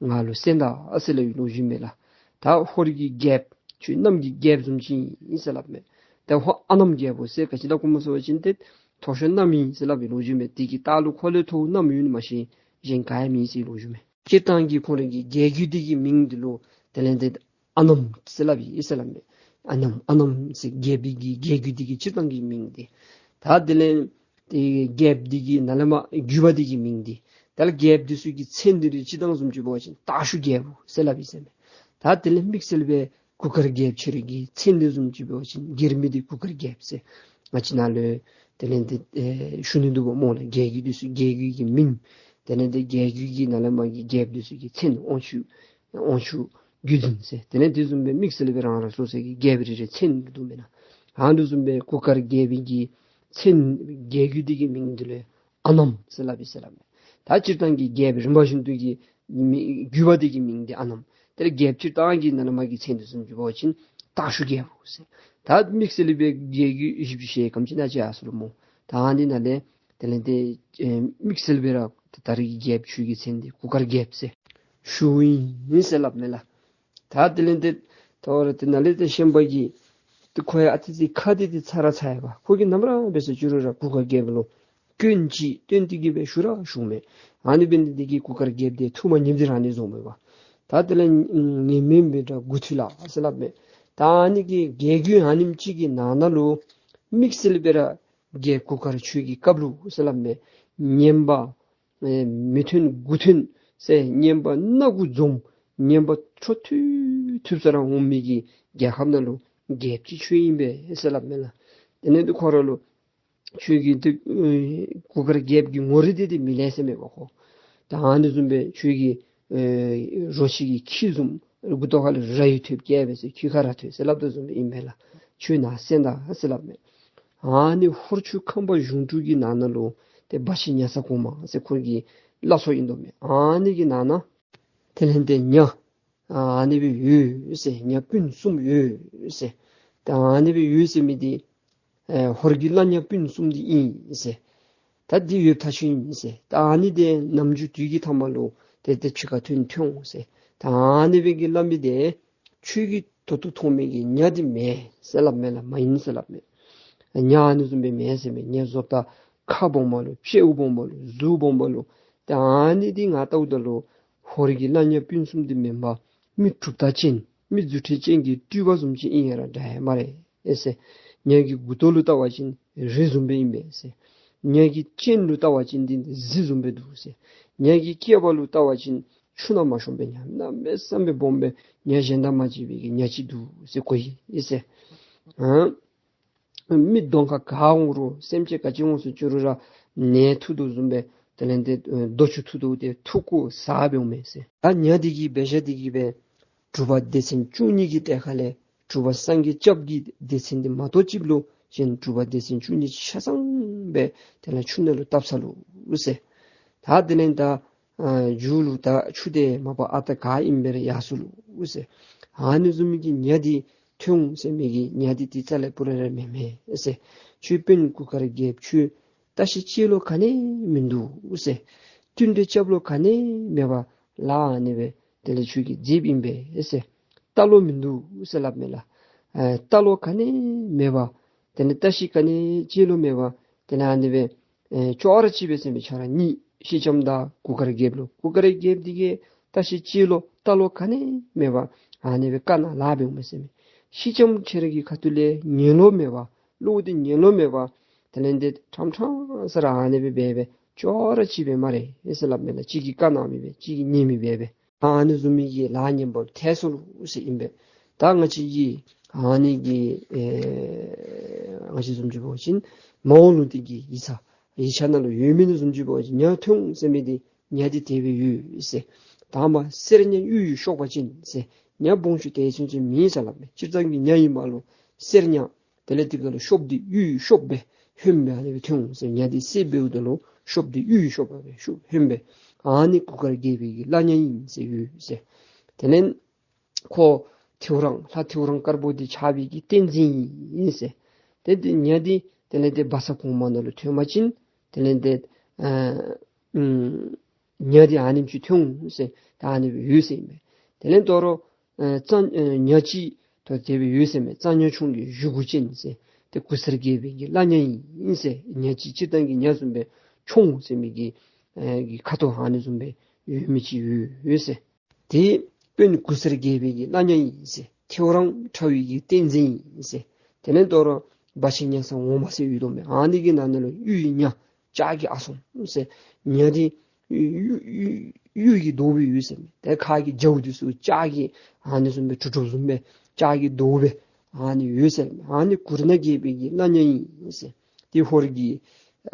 ང་ལུ་གསན་ད་ཟེར་སླབ་པའི་ལོ་རྒྱུས་མས་ལགས། ད་ཧོར་གྱི་རྒྱལཔོ་ཁྱོད་གནམ་གྱི་རྒྱལཔོ་བཟུམ་ཅིག་ཨིན་ཟེར་སླབ་མས། ད་ཧོར་ཨ་གནམ་རྒྱལ་པོ་ཟེར་ག་ཅི་ལུ་གོཝ་སྨོ་ཟེར་བ་ཅིན་ཏེ་མཐོ་ཤོས་གནམ་ཨིན་ཟེར་སླབ་པའི་ལོ་རྒྱུས་མས། དེ་གི་ལྟག་ལུ་ཁོ་ལས་མཐོ་བ་གནམ་ཨིན་མ་གཞི་གཞན་ག་ཡང་མེད་ཟེར་ལོ་རྒྱུས་མས། སྤྱིར་བཏང་གི་ཁོང་རའི་གི་རྒྱལ་རྒྱུད་འདི་གི་མིང་འདི་ལུ་དེ་ལས་ཏེ་ཨ་གནམ་ཟེར་སླབ་ཨིན་ཟེར་སླབ་མས། ཨ་གནམ་ཨ་གནམ་ཟེར་རྒྱལ་པོའི་གི་རྒྱལ་རྒྱུད་འདི་གི་སྤྱིར་བཏང་གི་མིང་འདི། ད་དེ་ལས་ཏེ་རྒྱལཔོ་འདི་གི་ནང་ལས་མར་རྒྱུད་པ་འདི་གི་མིང་འདི། ད་ལས་རྒྱལཔོ་འདི་ཚུ་གི་མཚན་འདི་ར་སྤྱིར་བཏང་བཟུམ་ཅིག་འབད་བ་ཅིན་སྟག་ཞུ་རྒྱལ་པོ་ཟེར་སླབ་ཨིན་ཟེར་མས། ད་དེ་ལས་དམིགས་བསལ་སྦེ་གུར་དཀར་རྒྱལཔོ་ཁྱོད་རའི་གི་མཚན་འདི་བཟུམ་ཅིག་འབད་བ་ཅིན་སྒེར་མི་འདི་གུར་དཀར་རྒྱལཔོ་ཟེར་ང་བཅས་ནཱ་ལུ་དེ་ལས་ཏེ་ཨེ་ཞུ་ནི་འདུག་པ་སྨོ་ལགས། རྒྱལ་རྒྱུད་འདི་ཚུ་རྒྱལ་རྒྱུད་ཀྱི་མིང་དེ་ལས་ཏེ་རྒྱལ་རྒྱུད་ཀྱི་ནང་ལས་མར་གྱི་རྒྱལཔོ་འདི་ཚུ་གི་མཚན་དབང་ཕྱུག་དབང་ཕྱུག་བརྒྱུད་འཛིན་ཟེར། དེ་ལས་དེ་བཟུམ་སྦེ་དམིགས་བསལ་སྦེ་རང་རང་སོ་སོའི་གི་རྒྱལཔོ་རེ་རེ་མཚན་འདུག་མེན་ན། ཨ་ནི་བཟུམ་སྦེ་གུར་དཀར་རྒྱལ་པོའི་གི་མཚན་རྒྱལ་རྒྱུད་འདི་གི་མིང་འདི་ལུ་ཨ་གནམ་ཟེར་སླབ་ཨིན་ཟེར་སླབ་མས། ད་སྤྱིར་བཏང་གི་རྒྱལཔོ་རིམ་པ་བཞིན་དུ་གི་མི་རྒྱུད་པ་འདི་གི་མིང་འདི་ཨ་གནམ། དེ་ལས་རྒྱལཔོ་སྤྱིར་བཏང་གི་ནང་ལས་མར་གྱི་མཚན་འདི་བཟུམ་ཅིག་འབད་བ་ཅིན་སྟག་ཞུ་རྒྱལ་པོ་ཟེར། ད་དམིགས་བསལ་སྦེ་རྒྱལ་རྒྱུད་བཞི་བཅུ་ཞེ་གང་ཅི་ཨིན་ན་ཅིག་ཡར་སོང་ལོ་སྨོ། ད་ཨ་ནི་ནང་ལས་དེ་ལས་ཏེ་ཨེ་དམིགས་བསལ་སྦེ་ར་ད་རེས་ཀྱི་རྒྱལཔོ་ཁྱོད་ཀྱི་མཚན་འདི་གུར་དཀར་རྒྱལཔོ་ཟེར་ཞུཝ་ཨིན་ཟེར་སླབ་མས་ལགས། ད་དེ་ལས་ཏེ་ད་རུང་ཏེ་ནཱ་ལས་ཏེ་ཤན་པ་གིས་ཏེ་ཁོ་ཡང་ཨ་ཙི་ཅིག་ཁ་བདེ་སྟེ་ཚར་ར་ཚར་ཡི་པ། ཁོ་གིས་ནམ་ར་འབད་ཟེར་བཅུག་རུང་ར་གུར་དཀར་རྒྱལཔོ་ལུ་སྐྱོན་ཅིག་སྟོན་ཏེ་གི་སྦེ་ཞུ་ར་ཞུཝ་མས། ཨ་ནི་འབད་ནི་འདི་གིས་གུར་དཀར་རྒྱལཔོ་འདི་ཐུགས་མ་མཉེས་ཏེ་ར་ཨ་ནི་བཟུམ་མས་པ། ད་དེ་ལས་ངན་སྨོན་འབད་དྲག་མགུ་འཐུལ་ལ་ཟེར་སླབ་མས། ད་ཨ་ནི་གི་རྒྱལ་རྒྱུད་ཨ་ནེམ་ཅིག་གི་ནང་ན་ལུ་དམིགས་བསལ་སྦེ་ར་རྒྱལཔོ་གུར་དཀར་ཁྱོད་ཀྱི་སྐབས་ལུ་ཟེར་སླབ་མས། ངན་པ་ཨེ་མི་མཐུན་དགུ་མཐུན་ཟེར་ངན་པ་སྣ་དགུ་འཛོམས། ངན་པ་འཕྲོ་མཐུད་མཐུད་ས་ར་འོང་མི་གི་རྒྱལ་ཁབ་ནང་ལུ་རྒྱལཔོ་ཅིག་ཁྱོད་ཨིན་པས་ཟེར་སླབ་མས་ལགས། དེ་ལས་ཏེ་ཁོ་ར་ལུ་ཁྱོད་ཀྱི་ཏེ་ཨེ་གུར་དཀར་རྒྱལཔོ་གི་ངོ་རིས་འདི་ཏེ་མི་ལེན་ཟེར་མས་པ་ཁོ། ད་ཨ་ནི་བཟུམ་སྦེ་ཁྱོད་ཀྱི་ཨེ་རོ་ཁྱི་གི་ཁྱི་བཟུམ་མགུ་ཏོ་ཁ་ལས་ར་ཡི་ཐོདཔ་བཀལ་སྦེ་ཟེར་ཁྱོད་ཁ་ར་ཐོད་ཟེར་སླབ་དོ་བཟུམ་སྦེ་ཨིན་པས་ལགས། ཁྱོད་ནཱ་གསན་ད་ཟེར་སླབ་མས། ཨ་ནི་ཧོར་ཆུ་ཁམས་པ་གཞུང་དྲུག་གི་ནང་ན་ལུ་ཏེ་སྦ་ཆེན་ཉ་ཚ་གོང་མ་ཟེར་ཁོ་གི་བླ་མཚོ་ཨིན་དོ་མས། ཨ་ནི་གི་ནང་ན་དེ་ལས་ཏེ་ཉ་ཨ་ནི་སྦེ་ཡོད་ཟེར། ཉ་སྤུན་གསུམ་ཡོད་ཟེར། ད་ཨ་ནི་སྦེ་ཡོད་ཟེར་མི་འདི་ཨེ་ཧོར་གྱི་བླ་ཉ་སྤུན་གསུམ་འདི་ཨིན་ཟེར། ད་འདི་ཡོདཔ་ཐག་ཆོད་ཨིན་ཟེར། ད་ཨ་ནི་འདི་ནམ་རྒྱུན་དུས་ཀྱི་མཐའ་མ་ལུ་ཏེ་ཏེ་ཕྱི་ཁར་ཐོན་ཐོན་འོང་ཟེར། ད་ཨ་ནི་སྦེ་གི་སླབ་མི་འདི་ཁྱོད་ཀྱིས་ད་ལྟོ་མཐོང་མི་གི་ཉ་འདི་མེན་ཟེར་སླབ་མས་ལགས། མ་ཡིན་ཟེར་སླབ་མས། ཉ་ཨ་ནི་བཟུམ་སྦེ་མེན་ཟེར་མས། ཉ་བཟོ་ལྟ་ཁ་སྦོམ་པ་ལུ་སྤྱི་བོ་སྦོམ་པ་ལུ་གཟུགས་སྦོམ་པ་ལུ། ད་ཨ་ནི་འདི་ང་བལྟཝ་ད་ལུ་ཧོར་གྱི་བླ་ཉ་སྤུན་གསུམ་འདི་མེན་པར་མི་གྲུབ་རྟགས་ཅན་མི་རྫུ་འཕྲུལ་ཅན་གྱི་སྤྲུལ་པ་བཟུམ་ཅིག་ཨིན་ཡ་ར་འདྲ་ཡ་སྨ་རེ་ཨེ་ཟེར། ཉ་གི་མགུ་ཏོ་ལུ་བལྟ་བ་ཅིན་རི་བཟུམ་སྦེ་ཨིན་པས་ཟེར། ཉ་གི་སྤྱན་ལུ་བལྟ་བ་ཅིན་འདི་འདི་གཟིག་བཟུམ་སྦེ་འདུག་ཟེར། ཉ་གི་སྐེད་པ་ལུ་བལྟ་བ་ཅིན་ཆུ་ནང་མ་ཤོངམ་སྦེ་ཉ་གནམ་མེད་ས་མེད་སྦོམ་སྦེ་ཉ་གཞན་དང་མ་གཅིག་པའི་གི་ཉ་ཅིག་འདུག་ཟེར་གོ་ཡི་ཟེར། ཨ་མི་གདོང་ཁར་ག་འོང་རུང་སེམས་ཅན་ག་ཅི་འོང་ཟེར་བཅུག་རུང་ར་ནད་འཐུ་དོ་བཟུམ་སྦེ་དེ་ལས་ཏེ་རྡོ་ཆུ་འཐུ་དོ་ཏེ་འཐུ་རྐོ་ཟ་སྦེ་འོང་མས་ཟེར། ད་ཉ་འདི་གི་འབད་བཞག་འདི་གིས་སྦེ་གྲུབ་པ་སྡེ་ཚན་བཅུ་གཉིས་ཀྱི་གྲས་ཁ་ལས་གྲུབ་པ་སངས་རྒྱས་སྐྱབས་ཀྱི་སྡེ་ཚན་འདི་མ་གཏོགས་ཅིག་ལུ་གཞན་གྲུབ་པ་སྡེ་ཚན་བཅུ་གཉིས་ཆ་ཚང་སྦེ་དེ་ལས་ཆུ་ནང་ལུ་བཏབ་ཚར་ལོ་ཟེར། ད་དེ་ལས་ད་ཨ་མཇུག་ལུ་ད་ཆུ་དེ་མ་པ་ཨ་རྟག་ག་ཨིན་པས་ར་ཡར་སོང་ལོ་ཟེར། ཨ་ནི་བཟུམ་མའི་གི་ཉ་འདི་ཐོན་འོང་ཟེར་མི་གི་ཉ་འདི་ཏེ་རྩ་ལས་སྤུ་ར་ར་མེན་མས་ཟེར། ཁྱོད་དཔོན་གུར་དཀར་རྒྱལཔོ་ཁྱོད་བརྟག་ཞིབ་དཔྱད་ལོང་ག་ནི་མིན་འདུག་ཟེར། བསྟུན་གྲོས་རྐྱབ་ལོང་ག་ནི་མེད་པར་ལཱ་ཨ་ནི་སྦེ་དེ་ལས་ཁྱོད་ཀྱིས་མཛདཔ་ཨིན་པས་ཟེར། བལྟ་ལོང་མིན་འདུག་ཟེར་སླབ་མས་ལགས། ཨེ་བལྟ་ལོང་ག་ནི་མེད་པར་དེ་ལས་བརྟག་ཞིབ་ག་ནི་དཔྱད་ལོང་མེད་པར་དེ་ལས་ཨ་ནི་སྦེ་ཨེ་ཅོག་ར་གཅིག་སྦེ་ཟེར་མི་ཁྱོད་ར་གཉིས་སེང་ལྕམ་དང་གུར་དཀར་རྒྱལཔོ་ལུ། གུར་དཀར་རྒྱལཔོ་འདི་གིས་བརྟག་ཞིབ་དཔྱད་ལོང་བལྟ་ལོང་ག་ནི་མེད་པར་ཨ་ནི་སྦེ་བཀའ་གནང་ལཱ་འབདཝ་མས་ཟེར་མས། སེང་ལྕམ་ཁྱོད་ར་གི་ཁ་ཐུག་ལས་ཉན་ལོང་མེད་པར་བློ་འདི་ཉན་ལོང་མེད་པར་དེ་ལས་འདི་ཁྲམ་ཁྲམ་ས་ར་ཨ་ནི་སྦེ་འབད་སྦེ་ཅོག་ར་གཅིག་སྦེ་སྨ་རེ་ཨེ་ཟེར་སླབ་མས་ལགས། གཅིག་གིས་བཀའ་གནང་མི་འབད་གཅིག་གིས་ཉན་མི་འབད་སྦེ། ཨ་ནི་བཟུམ་མའི་གི་ལཱ་ངན་པ་ཐལ་སོང་ལོ་ཟེར་ཨིན་པས། ད་ང་བཅས་ཀྱི་ཨ་ནི་གི་ཨེ་ང་བཅས་བཟུམ་ཅིག་འབད་བ་ཅིན་མ་འོངས་ལུ་འདི་གི་ཡིག་ཚང་ཡིག་ཆ་ནང་ལུ་ཡོད་མི་ནི་བཟུམ་ཅིག་འབད་བ་ཅིན་ཉ་ཐོན་འོང་ཟེར་མི་འདི་ཉ་འདི་དེ་སྦེ་ཡོད་ཟེར། དང་པ་གསེར་ཉ་གཡུ་ཡི་གཤོག་པ་ཅན་ཟེར། ཉ་སྦོམ་ཆུང་དེ་ཚུན་ཚོད་མེད་ཟེར་སླབ་མས། སྤྱིར་བཏང་གི་ཉ་ཨིན་པ་ལུ་གསེར་ཉ་དེ་ལས་དེ་ཁ་ལུ་གཤོགཔ་འདི་གཡུ་ཡི་གཤོགཔ་སྦེ་ཧོནམ་སྦེ་ཨ་ནི་སྦེ་ཐོན་འོང་ཟེར། ཉ་འདི་གསེར་འབདཝ་ད་ལུ་གཤོགཔ་འདི་གཡུ་ཡི་གཤོགཔ་སྦེ་ཤུགས་ཧོནམ་སྦེ་ཨ་ནི་གུར་དཀར་རྒྱལ་པོའི་གི་བླ་ཉ་ཨིན་ཟེར་ཡོད་ཟེར། དེ་ལས་ ཁོ་ཐེའུ་རང་ལྷ་ཐེའུ་རང་དཀར་པོ་འདི་ཆགས་པའི་གི་བསྟན་འཛིན་ཨིན་ཟེར། ཏེ་འདི་ཉ་འདི་དེ་ལས་ཏེ་སྦ་ས་གོང་མ་ནང་ལུ་ཐོན་པ་ཅིན་དེ་ལས་ཏེ་ཨ་ཨུམ་ཉ་འདི་ཨ་ནེམ་ཅིག་ཐོན་འོང་ཟེར་ད་ཨ་ནི་སྦེ་ཡོད་ཟེར་ཨིན་མས། དེ་ལས་དོ་རུང་ཨ་རྩྭ་ཨ་ཉ་ཅིག་ཏོ་དེ་སྦེ་ཡོད་ཟེར་མས། རྩྭ་ཉ་ཆུང་གི་གཞུ་གུ་ཅན་ཟེར། ཏེ་གུར་སེར་རྒྱལ་པོའི་གི་བླ་ཉ་ཨིན་ཟེར། ཉ་ཅིག་སྤྱིར་བཏང་གི་ཉ་བཟུམ་སྦེ་མཆོང་ཟེར་མི་གི་ཨེ་གི་ཁ་དོག་ཨ་ནི་བཟུམ་སྦེ་ཡོད་མི་ཅིག་ཡོད་ཟེར། དེ་དཔོན་གུར་སེར་རྒྱལ་པོའི་གི་བླ་ཉ་ཨིན་ཟེར། ཐེའུ་རང་ཁྲ་བོའི་གི་བསྟན་འཛིན་ཨིན་ཟེར། དེ་ལས་དོ་རུང་སྦ་ཆེན་ཉ་ས་འོ་མ་ཟེར་ཡོད་དོ་མས། ཨ་ནི་གི་ནང་ན་ལུ་གཡུ་ཡི་ཉ་ལྕགས་ཀྱི་ཨ་སོང་ཟེར། ཉ་འདི་གཡུ་གཡུ་གཡུ་གི་མདོག་སྦེ་ཡོད་ཟེར་མས། ཏེ་ཁ་གི་རྒྱཝ་འདི་ཚུ་ལྕགས་ཀྱི་ཨ་ནི་བཟུམ་སྦེ་གྲུབ་གྲུབ་བཟུམ་སྦེ་ལྕགས་ཀྱི་མདོག་སྦེ་ཨ་ནི་ཡོད་ཟེར་མས། ཨ་ནི་གུར་ནག་རྒྱལ་པོའི་གི་བླ་ཉ་ཨིན་ཟེར། ཏེ་ཧོར་གྱི་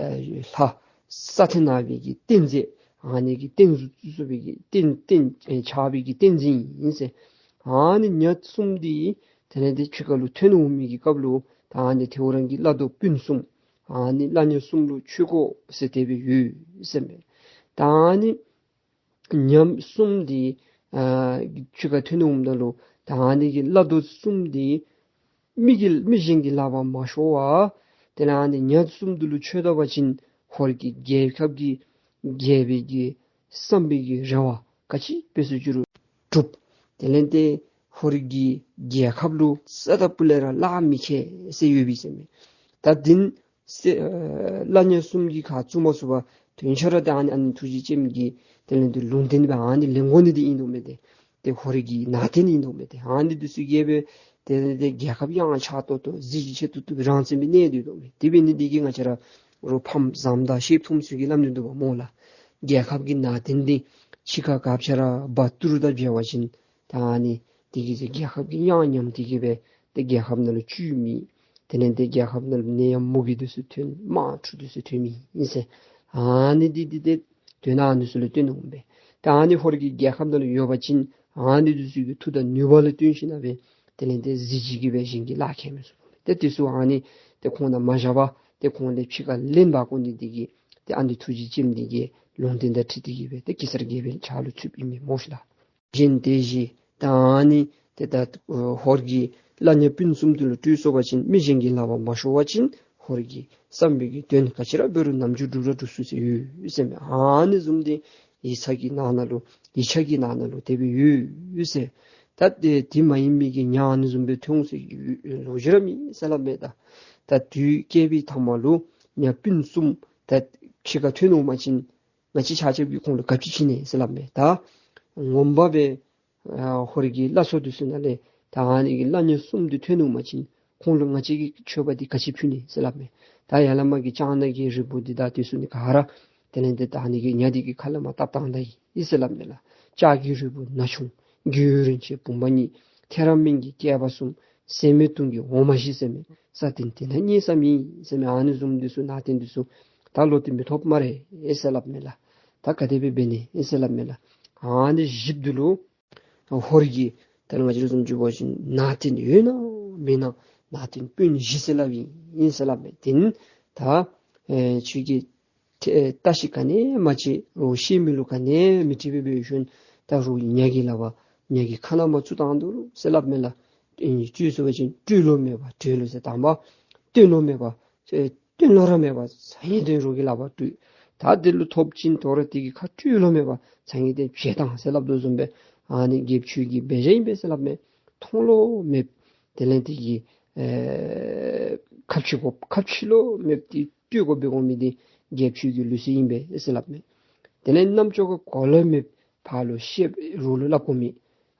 ཨེ་ལྷ་ས་ཐེ་ན་པའི་གི་བསྟན་འཛིན་ཨ་ནི་གི་བསྟན་འཛིན་བཟུམ་སྦེ་གི་བསྟན་བསྟན་ཨེ་ཆགས་པའི་གི་བསྟན་འཛིན་ཨིན་ཟེར། ཨ་ནི་ཉ་གསུམ་འདི་དེ་ལས་ཏེ་ཕྱི་ཁ་ལུ་ཐོན་འོང་མི་གི་སྐབས་ལུ་ད་ཨ་ནི་ཐེའུ་རང་གི་བླ་རྡོ་སྤུན་གསུམ་ཨ་ནི་བླ་ཉ་གསུམ་ལུ་ཆོས་གོས་ཟེར་དེ་སྦེ་ཡོད་ཟེར་མས། ད་ཨ་ནི་ཉ་གསུམ་འདི་ཨ་ཕྱི་ཁར་ཐོན་འོངམ་ད་ལུ་ད་ཨ་ནི་གི་བླ་རྡོ་གསུམ་འདི་མི་གི་མི་གཞན་གྱི་ལག་པར་མ་ཤོར་བར་དེ་ལས་ཨ་ནི་ཉ་གསུམ་འདི་ལུ་ཆོས་བཏབ་པ་ཅིན་ཧོར་གྱི་རྒྱལ་ཁབ་ཀྱི་རྒྱལ་པོའི་གི་བསམ་པའི་གི་རེ་བ་ག་ཅི་འབད་ས་ཅི་རུང་འགྲུབ། དེ་ལས་ཏེ་ཧོར་གྱི་རྒྱལ་ཁབ་ལུ་ས་དང་ཕུ་ལས་ར་གླགས་མི་ཁེལ་ཟེར་ཡོད་པས་ཟེར་མས། ད་འདི་ནི་སེ་ཨ་བླ་ཉ་གསུམ་གྱིས་ཁ་བཙུམ་མ་ཚུགས་པར་དོན་ཆ་ར་ད་ཨ་ནི་ཨ་ནི་ཐུགས་རྗེ་ཅནམ་གྱིས་དེ་ལས་ཏེ་ལུང་བསྟན་སྦེ་ཨ་ནི་ལེན་དགོ་ནི་འདི་ཨིན་དོ་མས་ཏེ། ཏེ་ཧོར་གྱི་ནང་རྟེན་ཨིན་དོ་མས་ཏེ། ཨ་ནི་འདི་ཚུ་གིས་སྦེ་དེ་ལས་ཏེ་རྒྱལ་ཁབ་ཡངས་ཆག་ཏོག་ཏོ་གཟི་བརྗིད་ཆེ་ཏོག་ཏོ་སྦེ་རང་བཙན་སྦེ་གནས་སྡོད་དོ་མས། དེ་འབད་ནི་འདི་གིས་ང་བཅས་ར་རོགས་ཕམ་བཟངམ་དང་ཤེསཔ་མཐོངམ་ཚུ་གིས་སླབ་ནི་འདུག་པ་སྨོ་ལགས། རྒྱལ་ཁབ་ཀྱི་ནང་རྟེན་འདི་ཕྱི་ཁར་ག་ཅི་ར་འབག་བཏུར་དང་འབྱལ་བ་ཅིན་ད་ཨ་ནི་དེ་གིས་རྒྱལ་ཁབ་ཀྱི་གཡང་ཉམས་ཏེ་གིས་སྦེ་ཏེ་རྒྱལ་ཁབ་ནང་ལུ་བཅུད་མེད། དེ་ལས་ཏེ་རྒྱལ་ཁབ་ནང་ལུ་ནད་ཡམས་མུ་གེ་འདི་ཚུ་ཐོན། དམག་འཁྲུག་འདི་ཚུ་ཐོན་མི་ཨིན་ཟེར། ཨ་ནི་འདི་འདི་ཏེ་དོན་ཨ་ནི་ཚུ་ལུ་བརྟེན་འོང་པས། ཏེ་ཨ་ནི་ཧོར་གྱི་རྒྱལ་ཁབ་ནང་ལུ་ཡོད་པ་ཅིན་ཨ་ནི་འདི་ཚུ་གི་མཐུ་དང་ནུས་པ་ལུ་བརྟེན་ཞིན་ན་སྦེ་དེ་ལས་ཏེ་གཟི་བརྗིད་ཀྱིས་སྦེ་གཞན་གྱི་གླགས་ཁེལ་མི་ཚུགས་པས། ཏེ་འདི་ཚུ་ཨ་ནི་ཏེ་ཁོང་ནང་མ་བཞག་པར་ཏེ་ཁོང་ལས་ཕྱི་ཁར་ལེན་འབག་དགོ་ནི་འདི་གིས་ཏེ་ཨ་ནི་ཐུགས་རྗེ་ཅནམ་འདི་གིས་ལུང་བསྟན་དང་འཁྲིལ་ཏེ་གིས་སྦེ་ཏེ་གེ་སར་རྒྱལ་པོའི་ཕྱག་ལུ་ཚུདཔ་ཨིན་མས་སྨོ་ཤིག་ལགས། གཞན་དེ་བཞིན་ད་ཨ་ནི་ཏེ་ད་ཧོར་གྱི་བླ་ཉ་སྤུན་གསུམ་འདི་ལུ་སྤྲོད་སོང་པ་ཅིན་མི་གཞན་གྱི་ལག་པར་མ་ཤོར་བ་ཅིན་ཧོར་གྱི་བསམ་པའི་གི་དོན་ག་ཅི་ར་འབད་རུང་ནམ་རྒྱུན་འགྲུབ་ར་འགྲུབ་ཚུགས་ཟེར་ཡོད་ཟེར་མས། ཨ་ནི་བཟུམ་འདི་ཡིག་ཚང་གི་ནང་ན་ལུ་ཡིག་ཆ་གི་ནང་ན་ལུ་དེ་སྦེ་ཡོད་ཟེར། ད་དེ་དེ་མ་ཡིན་མི་གི་ཉ་ཨ་ནི་བཟུམ་སྦེ་ཐོན་འོང་ཟེར་ལོ་རྒྱུས་ར་མེད་ཟེར་སླབ་མས། ད་ད་དུས་སྐྱེས་པའི་ཐ་མ་ལུ་ཉ་སྤུན་གསུམ་ད་ཕྱི་ཁར་ཐོན་འོང་པ་ཅིན་ང་བཅས་ཆ་ཁྱབ་ཀྱིས་ཁོང་ལུ་ག་ཅི་བྱིན་ནི་ཟེར་སླབ་མས། ད་ངོ་མ་སྦེ་ཨ་ཧོར་གྱི་བླ་མཚོ་འདི་ཚུ་ནང་ལས་ད་ཨ་ནི་གི་བླ་ཉ་གསུམ་འདི་ཐོན་འོང་པ་ཅིན་ཁོང་ལུ་ང་བཅས་ཀྱིས་མཆོད་པ་འདི་ག་ཅི་ཕུལ་ནི་ཟེར་སླབ་མས། ད་ཡར་ལས་མར་གྱི་ལྕང་ནག་གི་རིལ་བུ་འདི་དང་འདི་ཚུ་ནི་ག་ར་དེ་ལས་ཏེ་ད་ཨ་ནི་གི་ཉ་འདི་གི་ཁ་ལས་མར་བཏབ་བཏང་ད་ཡི་ཟེར་སླབ་མས་ལགས། ལྕགས་ཀྱི་རིལ་བུ་ན་ཆུང་། རྒྱུད་རིན་ཆེན་བུམ་པ་གཉིས། ཐེ་རང་སྨན་གྱི་བསྐལ་པ་གསུམ། ཟད་མེད་དུང་གི་འོ་མ་བཞི་ཟེར་མས། ས་སྟེང་དེ་ན་རྙེད་ས་མེད་ཟེར་མས། ཨ་ནི་བཟུམ་འདི་ཚུ་ནང་རྟེན་འདི་ཚུ་ད་ལོག་སྟེ་མི་ཐོབ་སྨ་རེ་ཨེ་ཟེར་སླབ་མས་ལགས། ད་ག་དེ་སྦེ་འབད་ནི་ཨེ་ཟེར་སླབ་མས་ལགས། ཨ་ནི་བཞིཔོ་འདི་ལུ་ཧོར་གྱི་ད་ང་བཅས་ར་བཟུམ་ཅིག་འབད་བ་ཅིན་ནང་རྟེན་ཡོད་ན་མེད་ན་ནང་རྟེན་སྤུན་བཞི་ཟེར་སླབ་ཨིན་ཟེར་སླབ་མས། དེ་ནི་ད་ཨེ་ཁྱོད་ཀྱིས་ཏེ་ལྟ་ཞིབ་ག་ནི་མ་བྱེད། རོགས་ཤེས་མི་ལུ་ག་ནི་མི་དྲི་བར་འབད་ཞིནམ་ད་རོགས་ཉ་གི་ལག་པར་ཉ་གི་ཁ་ནང་མར་བཙུགས་བཏང་དོ་ཟེར་སླབ་མས་ལགས། ཨིན་ཅི་ཟེར་བ་ཅིན་སྤྲོད་ལོང་མེད་པར་སྤྲོད་ལོང་ཟེར། དང་པ་སྟོན་ལོང་མེད་པར་ཨེ་སྟོན་ལོང་ར་མེད་པར་སང་ཉིན་དེ་རོགས་ཀྱི་ལག་པར་སྤྲོད། ད་དེ་ལུ་ཐོབ་ཅིན་དོ་རུང་དེ་གི་ཁར་སྤྲོད་ལོང་མེད་པར་སང་ཉིན་དེ་བྱེལ་བཏང་ཟེར་སླབ་དོ་བཟུམ་སྦེ་ཨ་ནི་རྒྱལཔོ་ཁྱོད་ཀྱི་འབད་བཞག་ཨིན་པས་ཟེར་སླབ་མས། མཐོང་ལོང་མེདཔ་དེ་ལས་དེ་གི་ཨེ་ཁ་ཕྱེ་དགོཔ་ཁ་ཕྱེ་ལོང་མེདཔ་དེ་སྤྲོད་དགོཔ་འབད་དགོ་མི་དེ་རྒྱལཔོ་ཁྱོད་ཀྱི་ལུགས་སྲོལ་ཨིན་པས་ཟེར་སླབ་མས། དེ་ལས་རྣམ་ཅོ་ཁར་གོ་ལོང་མེདཔ་ཕར་ལུ་ཤེསཔ་རོགས་ལུ་སླབ་དགོ་མི་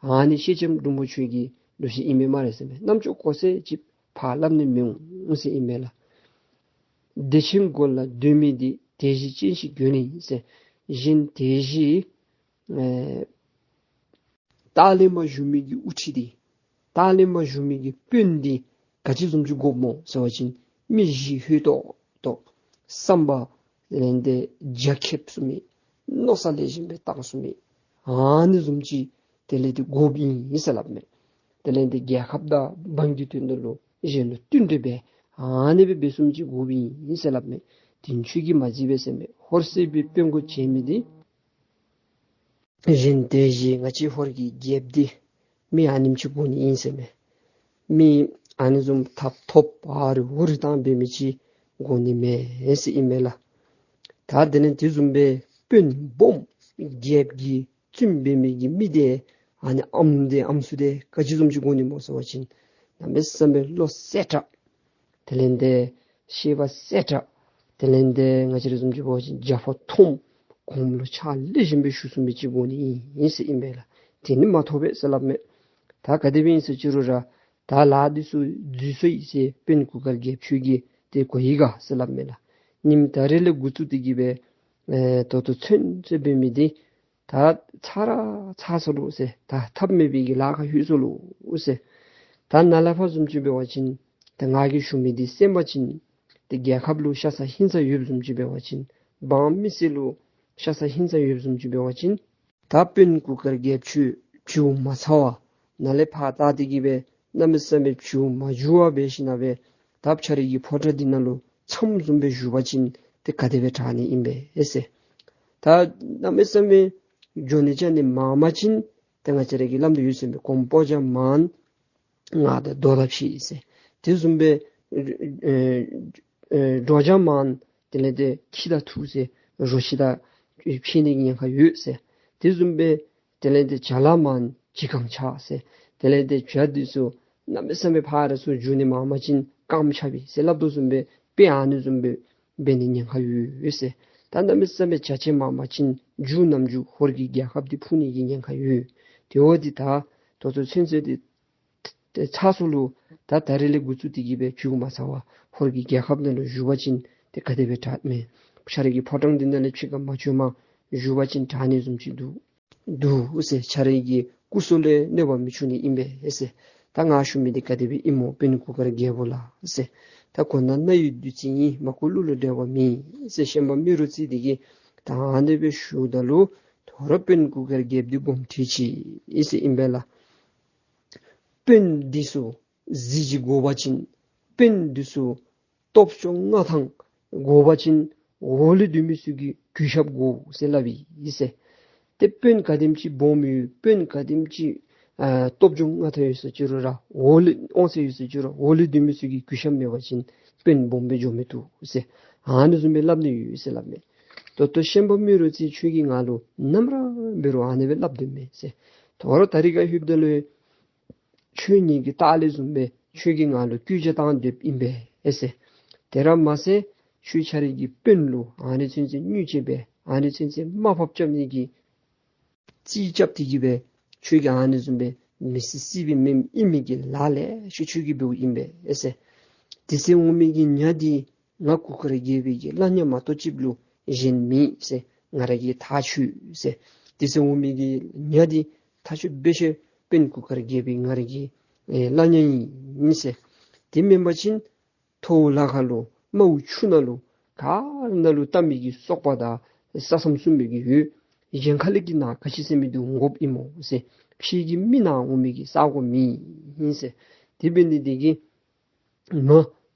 ཨ་ནི་ཤེས་ལྕམ་འབྲུག་མོ་ཁྱོད་ཀྱི་ལུགས་སྲོལ་ཨིན་པས་སྨ་རེ་ཟེར་མས། རྣམ་ཅོ་གོ་ས་ཅིག་ཕར་སླབ་ནི་མི་འོང་ཟེར་ཨིན་མས་ལགས། བདེ་ཆེན་སྒོ་ལ་སྡོད་མི་འདི་དེ་བཞིན་ཅན་ཞིག་དགོས་ནི་ཟེར། གཞན་དེ་བཞིན་ཨེ་ལྟག་ལས་མར་བཞུགས་མི་གི་དབུ་ཁྲིད་འདི་ལྟག་ལས་མར་བཞུགས་མི་གི་དཔོན་འདི་ག་ཅི་བཟུམ་ཅིག་དགོཔ་སྨོ་ཟེར་བ་ཅིན་མི་གཞི་ལྷོད་ཏོག་ཏོ་བསམ་པ་ལས་འདི་རྒྱ་ཁེབས་སུ་མེད། མནོ་བསམ་ལེགས་ཤོམ་སྦེ་བཏང་སུ་མེད། ཨ་ནི་བཟུམ་ཅིག་དེ་ལས་འདི་དགོཔ་ཨིན་ཟེར་སླབ་མས། དེ་ལས་འདི་རྒྱལ་ཁབ་དང་འབངས་ཀྱི་དོན་དུ་ལུ་གཞན་ལུ་བསྟུན་ཏེ་སྦེ་ཨ་ནི་སྦེ་འབད་སུ་མི་ཅིག་དགོཔ་ཨིན་ཟེར་སླབ་མས། དེ་ཁྱོད་ཀྱིས་མ་གཟིགས་པས་ཟེར་མས། ཧོར་སྲིད་པའི་དཔོན་གོ་བྱེད་མི་འདི་གཞན་དེ་བཞིན་ང་བཅས་ཧོར་གྱི་རྒྱལཔོ་འདི་ མི་ཨ་ནེམ་ཅིག་དགོ་ནི་ཨིན་ཟེར་མས། མི་ཨ་ནི་བཟུམ་ཐབ་ཐོབ་ཨ་རི་འུ་རི་བཏང་འབད་མི་ཅིག་དགོ་ནི་མས་ཟེར་ཨིན་མས་ལགས། ད་དེ་ལས་དེ་བཟུམ་སྦེ་དཔོན་སྦོམ་རྒྱལཔོ་གི་བཙུནམོ་འབད་མི་གི་མི་དེ་ཨ་ནི་ཨམ་དེ་ཨམ་སྲུ་དེ་ག་ཅི་བཟུམ་ཅིག་དགོ་ནི་སྨོ་ཟེར་བ་ཅིན་གནམ་མེད་ས་མེད་བློ་གསལ་དྲགས། དེ་ལས་དེ་ཤེས་པ་གསལ་དྲགས། དེ་ལས་དེ་ང་བཅས་ར་བཟུམ་ཅིག་འབད་བ་ཅིན་རྒྱ་ཕོ་མཐོངམ་གོངམ་ལུ་ཕྱག་ལེགས་ཤོམ་སྦེ་ཞུ་ཚུགས་མི་ཅིག་དགོ་ནི་ཨིན་ཟེར་ཨིན་པས་ལགས། དེ་ནི་མ་ཐོབ་པས་ཟེར་སླབ་མས། ད་ག་དེ་སྦེ་ཨིན་ཟེར་ཅི་རུང་ར་ད་ལཱ་འདི་ཚུ་འཛོལ་སོ་ཡི་ཟེར་དཔོན་གུར་དཀར་རྒྱལཔོ་ཁྱོད་ཀྱིས་དེ་གོ་ཡི་ག་ཟེར་སླབ་མས་ལགས། ཉིནམ་ད་རེས་ལས་འགོ་བཙུགས་ཏེ་གི་སྦེ་ཨེ་ད་ལྟོ་ཚུན་ཚོད་འབད་མི་འདི་ད་ཚར་ར་ཚར་སོ་ལོ་ཟེར། ད་ཐབས་མེད་པའི་གི་ལཱ་ཁག་ལྷོད་སོ་ལོ་ཟེར། ད་ནཱ་ལས་ཕར་བཟུམ་ཅིག་འབད་བ་ཅིན་ད་ང་གིས་ཞུ་མི་འདི་གསན་པ་ཅིན་ཏེ་རྒྱལ་ཁབ་ལུ་ཤ་ཚ་ཧིང་ཚ་ཡོདཔ་བཟུམ་ཅིག་འབད་བ་ཅིན་འབངས་མི་སེར་ལུ་ཤ་ཚ་ཧིང་ཚ་ཡོདཔ་བཟུམ་ཅིག་འབད་བ་ཅིན་ད་དཔོན་གུར་དཀར་རྒྱལཔོ་ཁྱོད་བྱུང་མ་ཚར་བར་ནཱ་ལས་ཕར་བལྟ་སྟེ་གི་སྦེ་གནམ་མེད་ས་མེད་བྱུང་མ་བྱུང་བར་འབད་ཞིན་ན་སྦེ་ད་ཁྱོད་རའི་གི་ཕོ་བྲང་འདི་ནང་ལུ་མཚམས་བཟུམ་སྦེ་བཞུགས་པ་ཅིན་ཏེ་ག་དེ་སྦེ་དྲག་ནི་ཨིན་པས་ཟེར། ད་གནམ་མེད་ས་མེད་འགྱོ་ནི་བཅར་ནི་མང་པ་ཅིན་ཏེ་ང་བཅས་ར་གིས་སླབ་དོ་ཡོད་ཟེར་མས། གོངམ་སྤོ་རྒྱ་མང་ང་དང་རྡོ་དང་ཕྱད་ཟེར། དེ་བཟུམ་སྦེ་ཨེ་ཨེ་འབྲོག་རྒྱ་མང་དེ་ལས་དེ་ཁྱི་དང་ཐུག་ཟེར། རོ་ཁྱི་དང་ཕྱད་ནི་གི་ཉེན་ཁ་ཡོད་ཟེར། དེ་བཟུམ་སྦེ་དེ་ལས་དེ་བྱ་ལ་མང་འཇིགས་སྐམ་ཆགས་ཟེར། དེ་ལས་དེ་བྱ་འདི་ཚུ་གནམ་མེད་ས་མེད་ཕར་ཚུར་འགྱོ་ནི་མང་པ་ཅིན་སྐམ་ཆགས་པས་ཟེར་སླབ་དོ་བཟུམ་སྦེ་དཔེ་ཨ་ནི་བཟུམ་སྦེ་འབད་ནི་ཉེན་ཁ་ཡོད་ཟེར། ད་གནམ་མེད་ས་མེད་བྱ་ཆེན་མང་པ་ཅིན་རྒྱུ་ནམ་རྒྱུན་ཧོར་གྱི་རྒྱལ་ཁབ་འདི་ཕུང་ནི་གི་ཉེན་ཁ་ཡོད། དེ་འོ་འདི་ད་ད་ལྟོ་ཚུན་ཚོད་འདི་ཏེ་ཚར་སོ་ལོ། ད་ད་རེས་ལས་འགོ་བཙུགས་ཏེ་གི་སྦེ་བྱུང་མ་ཚར་བར་ཧོར་གྱི་རྒྱལ་ཁབ་ནང་ལུ་བཞུགས་པ་ཅིན་ཏེ་ག་དེ་སྦེ་དྲག་མས། ཁྱོད་རའི་གི་ཕོ་བྲང་འདི་ནང་ལས་ཕྱི་ཁར་མ་བྱོནམ་བཞུགས་པ་ཅིན་དྲག་ནི་བཟུམ་ཅིག་འདུག་འདུག་ཟེར། ཁྱོད་རའི་གི་སྐུ་སྲོག་ལུ་གནོད་པ་མི་བྱུང་ནི་ཨིན་པས་ཟེར། ད་ང་ཞུ་མི་འདི་ག་དེ་སྦེ་ཨིན་སྨོ་དཔོན་གུར་དཀར་རྒྱལ་པོ་ལགས་ཟེར། ད་གོ་ན་རྣ་ཡི་བདུད་རྩི་ཡིན། མ་གོ་གླུ་ལུ་འགྲེལ་བ་མེད་ཟེར། ཤན་པ་རྨེ་རུ་རྩེ་འདི་གིས་ད་ཨ་ནི་སྦེ་ཞུཝ་ད་ལུ་དོ་རུང་དཔོན་གུར་དཀར་རྒྱལཔོ་འདི་དགོངསམ་ཁྲེལ་ཅི་ཟེར་ཨིན་པས་ལགས། དཔོན་འདི་ཚུ་གཟི་བརྗིད་དགོ་པ་ཅིན་དཔོན་འདི་ཚུ་སྟོབས་བཅོ་ལྔ་ཐང་དགོ་པ་ཅིན་འོག་ལུ་སྡོད་མི་ཚུ་གི་གུས་ཞབས་དགོ་ཟེར་སླབ་ཨིན་ཟེར། ཏེ་དཔོན་ག་དེམ་ཅིག་སྦོམ་ཡོད་དཔོན་ག་དེམ་ཅིག་ཨ་སྟོབས་བཅོ་ལྔ་ཐང་ཡོད་ཟེར་ཅི་རུང་ར་འོག་ལུ་དབང་ཚད་ཡོད་ཟེར་ཅི་རུང་འོག་ལུ་སྡོད་མི་ཚུ་གི་གུས་ཞབས་མེད་པ་ཅིན་དཔོན་སྦོམ་སྦེ་འགྱོ་མི་བཏུབ་ཟེར། ཨ་ནི་བཟུམ་སྦེ་སླབ་ནི་ཡོད་ཟེར་སླབ་མས། ད་ལྟོ་ཤན་པ་རྨེ་རུ་རྩེ་ཁྱོད་ཀྱིས་ང་ལུ་ནམ་ར་འབད་རུང་ཨ་ནི་སྦེ་སླབ་སྡོད་མས་ཟེར། དོ་རུང་ད་རིས་ཁར་ལྷོདཔ་ད་ལུ་ཁྱོད་ངེ་གི་ལྟག་ལས་བཟུང་སྦེ་ཁྱོད་ཀྱིས་ང་ལུ་སྐུལ་ལྕག་བཏང་སྡོདཔ་ཨིན་པས་ཟེར། དེ་ར་མ་ཚད་ཁྱོད་ཁྱོད་རའི་གི་དཔོན་ལུ་ཨ་ནི་ཚུན་ཚོད་བརྙས་བཅོས་འབད་ཨ་ནི་ཚུན་ཚོད་དམའ་ཕབ་རྐྱབ་ནི་གི་རྩིས་རྐྱབ་སྟེ་གི་སྦེ་ཁྱོད་ཀྱིས་ཨ་ནི་བཟུམ་སྦེ་མི་སྲིད་སྲིད་པའི་མི་ཨིན་མི་གི་ལཱ་ལེ་ཤ་ཁྱོད་ཀྱིས་འབདཝ་ཨིན་པས་ཟེར། དེ་ཚེ་འོང་མི་གི་ཉ་འདི་ང་གུར་དཀར་རྒྱལ་པོའི་གི་བླ་ཉ་མ་གཏོགས་ཅིག་ལུ་གཞན་མེད་ཟེར། ང་ར་གིས་ཐག་ཆོད་ཟེར། དེ་ཚེ་འོང་མི་གི་ཉ་འདི་ཐག་ཆོད་སྦེ་ཤེས། དཔོན་གུར་དཀར་རྒྱལ་པོའི་ང་ར་གི་ཨེ་བླ་ཉ་ཨིན་ཟེར། དེ་མེན་པ་ཅིན་ཐོག་ལ་ཁ་ལུ་མའུ་ཆུ་ནང་ལུ་ག་ནང་ལུ་བལྟ་མི་གི་སོག་པ་དང་ས་མཚམས་སྲུང་མི་གི་ཡོད། གཞན་ཁ་ལས་ཀྱི་ནང་ག་ཅི་ཟེར་མི་འདི་འོང་དགོཔ་ཨིན་སྨོ་ཟེར། ཕྱི་གི་མི་ནང་འོང་མི་གི་ས་གོ་མེད་ཟེར། དེ་འབད་ནི་འདི་གིས་ང་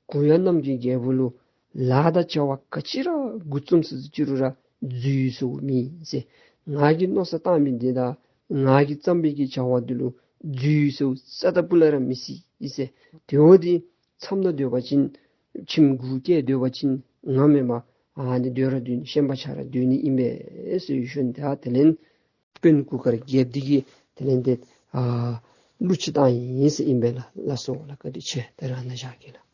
གུ་ཡངས་གནམ་གྱི་རྒྱལ་པོ་ལུ་ལཱ་དང་བྱ་བ་ག་ཅི་ར་འགོ་བཙུགས་ཟེར་ཅི་རུང་ར་འཛོལ་སོང་མེད་ཟེར། ང་གིས་མནོ་བསམ་བཏང་མི་འདི་དང་ང་གིས་བརྩམས་པའི་གི་བྱ་བ་འདི་ལུ་འཛོལ་སོང་རྩ་དང་སྤུ་ལས་ར་མི་སྲིད་ཟེར། དེ་འོ་འདི་མཚམས་ནང་སྡོད་པ་ཅིན་ཁྱིམ་གུ་བཀལ་སྡོད་པ་ཅིན་ང་མེན་པར་ཨ་ནི་སྡོད་ར་སྡོད་ནི་ཤན་པ་ཆ་ར་སྡོད་ནི་ཨིན་པས་ཟེར་ཞུ་ནི། ད་དེ་ལས་དཔོན་གུར་དཀར་རྒྱལཔོ་འདི་གིས་དེ་ལས་འདི་ཨ་གླུ་ཅིག་བཏང་ཡི་ཟེར་ཨིན་པས་ལགས། ལགས་སོ་ལགས། བཀའ་དྲིན་ཆེ། ད་རེས་ནཱ་བཞག་གེ་ལགས།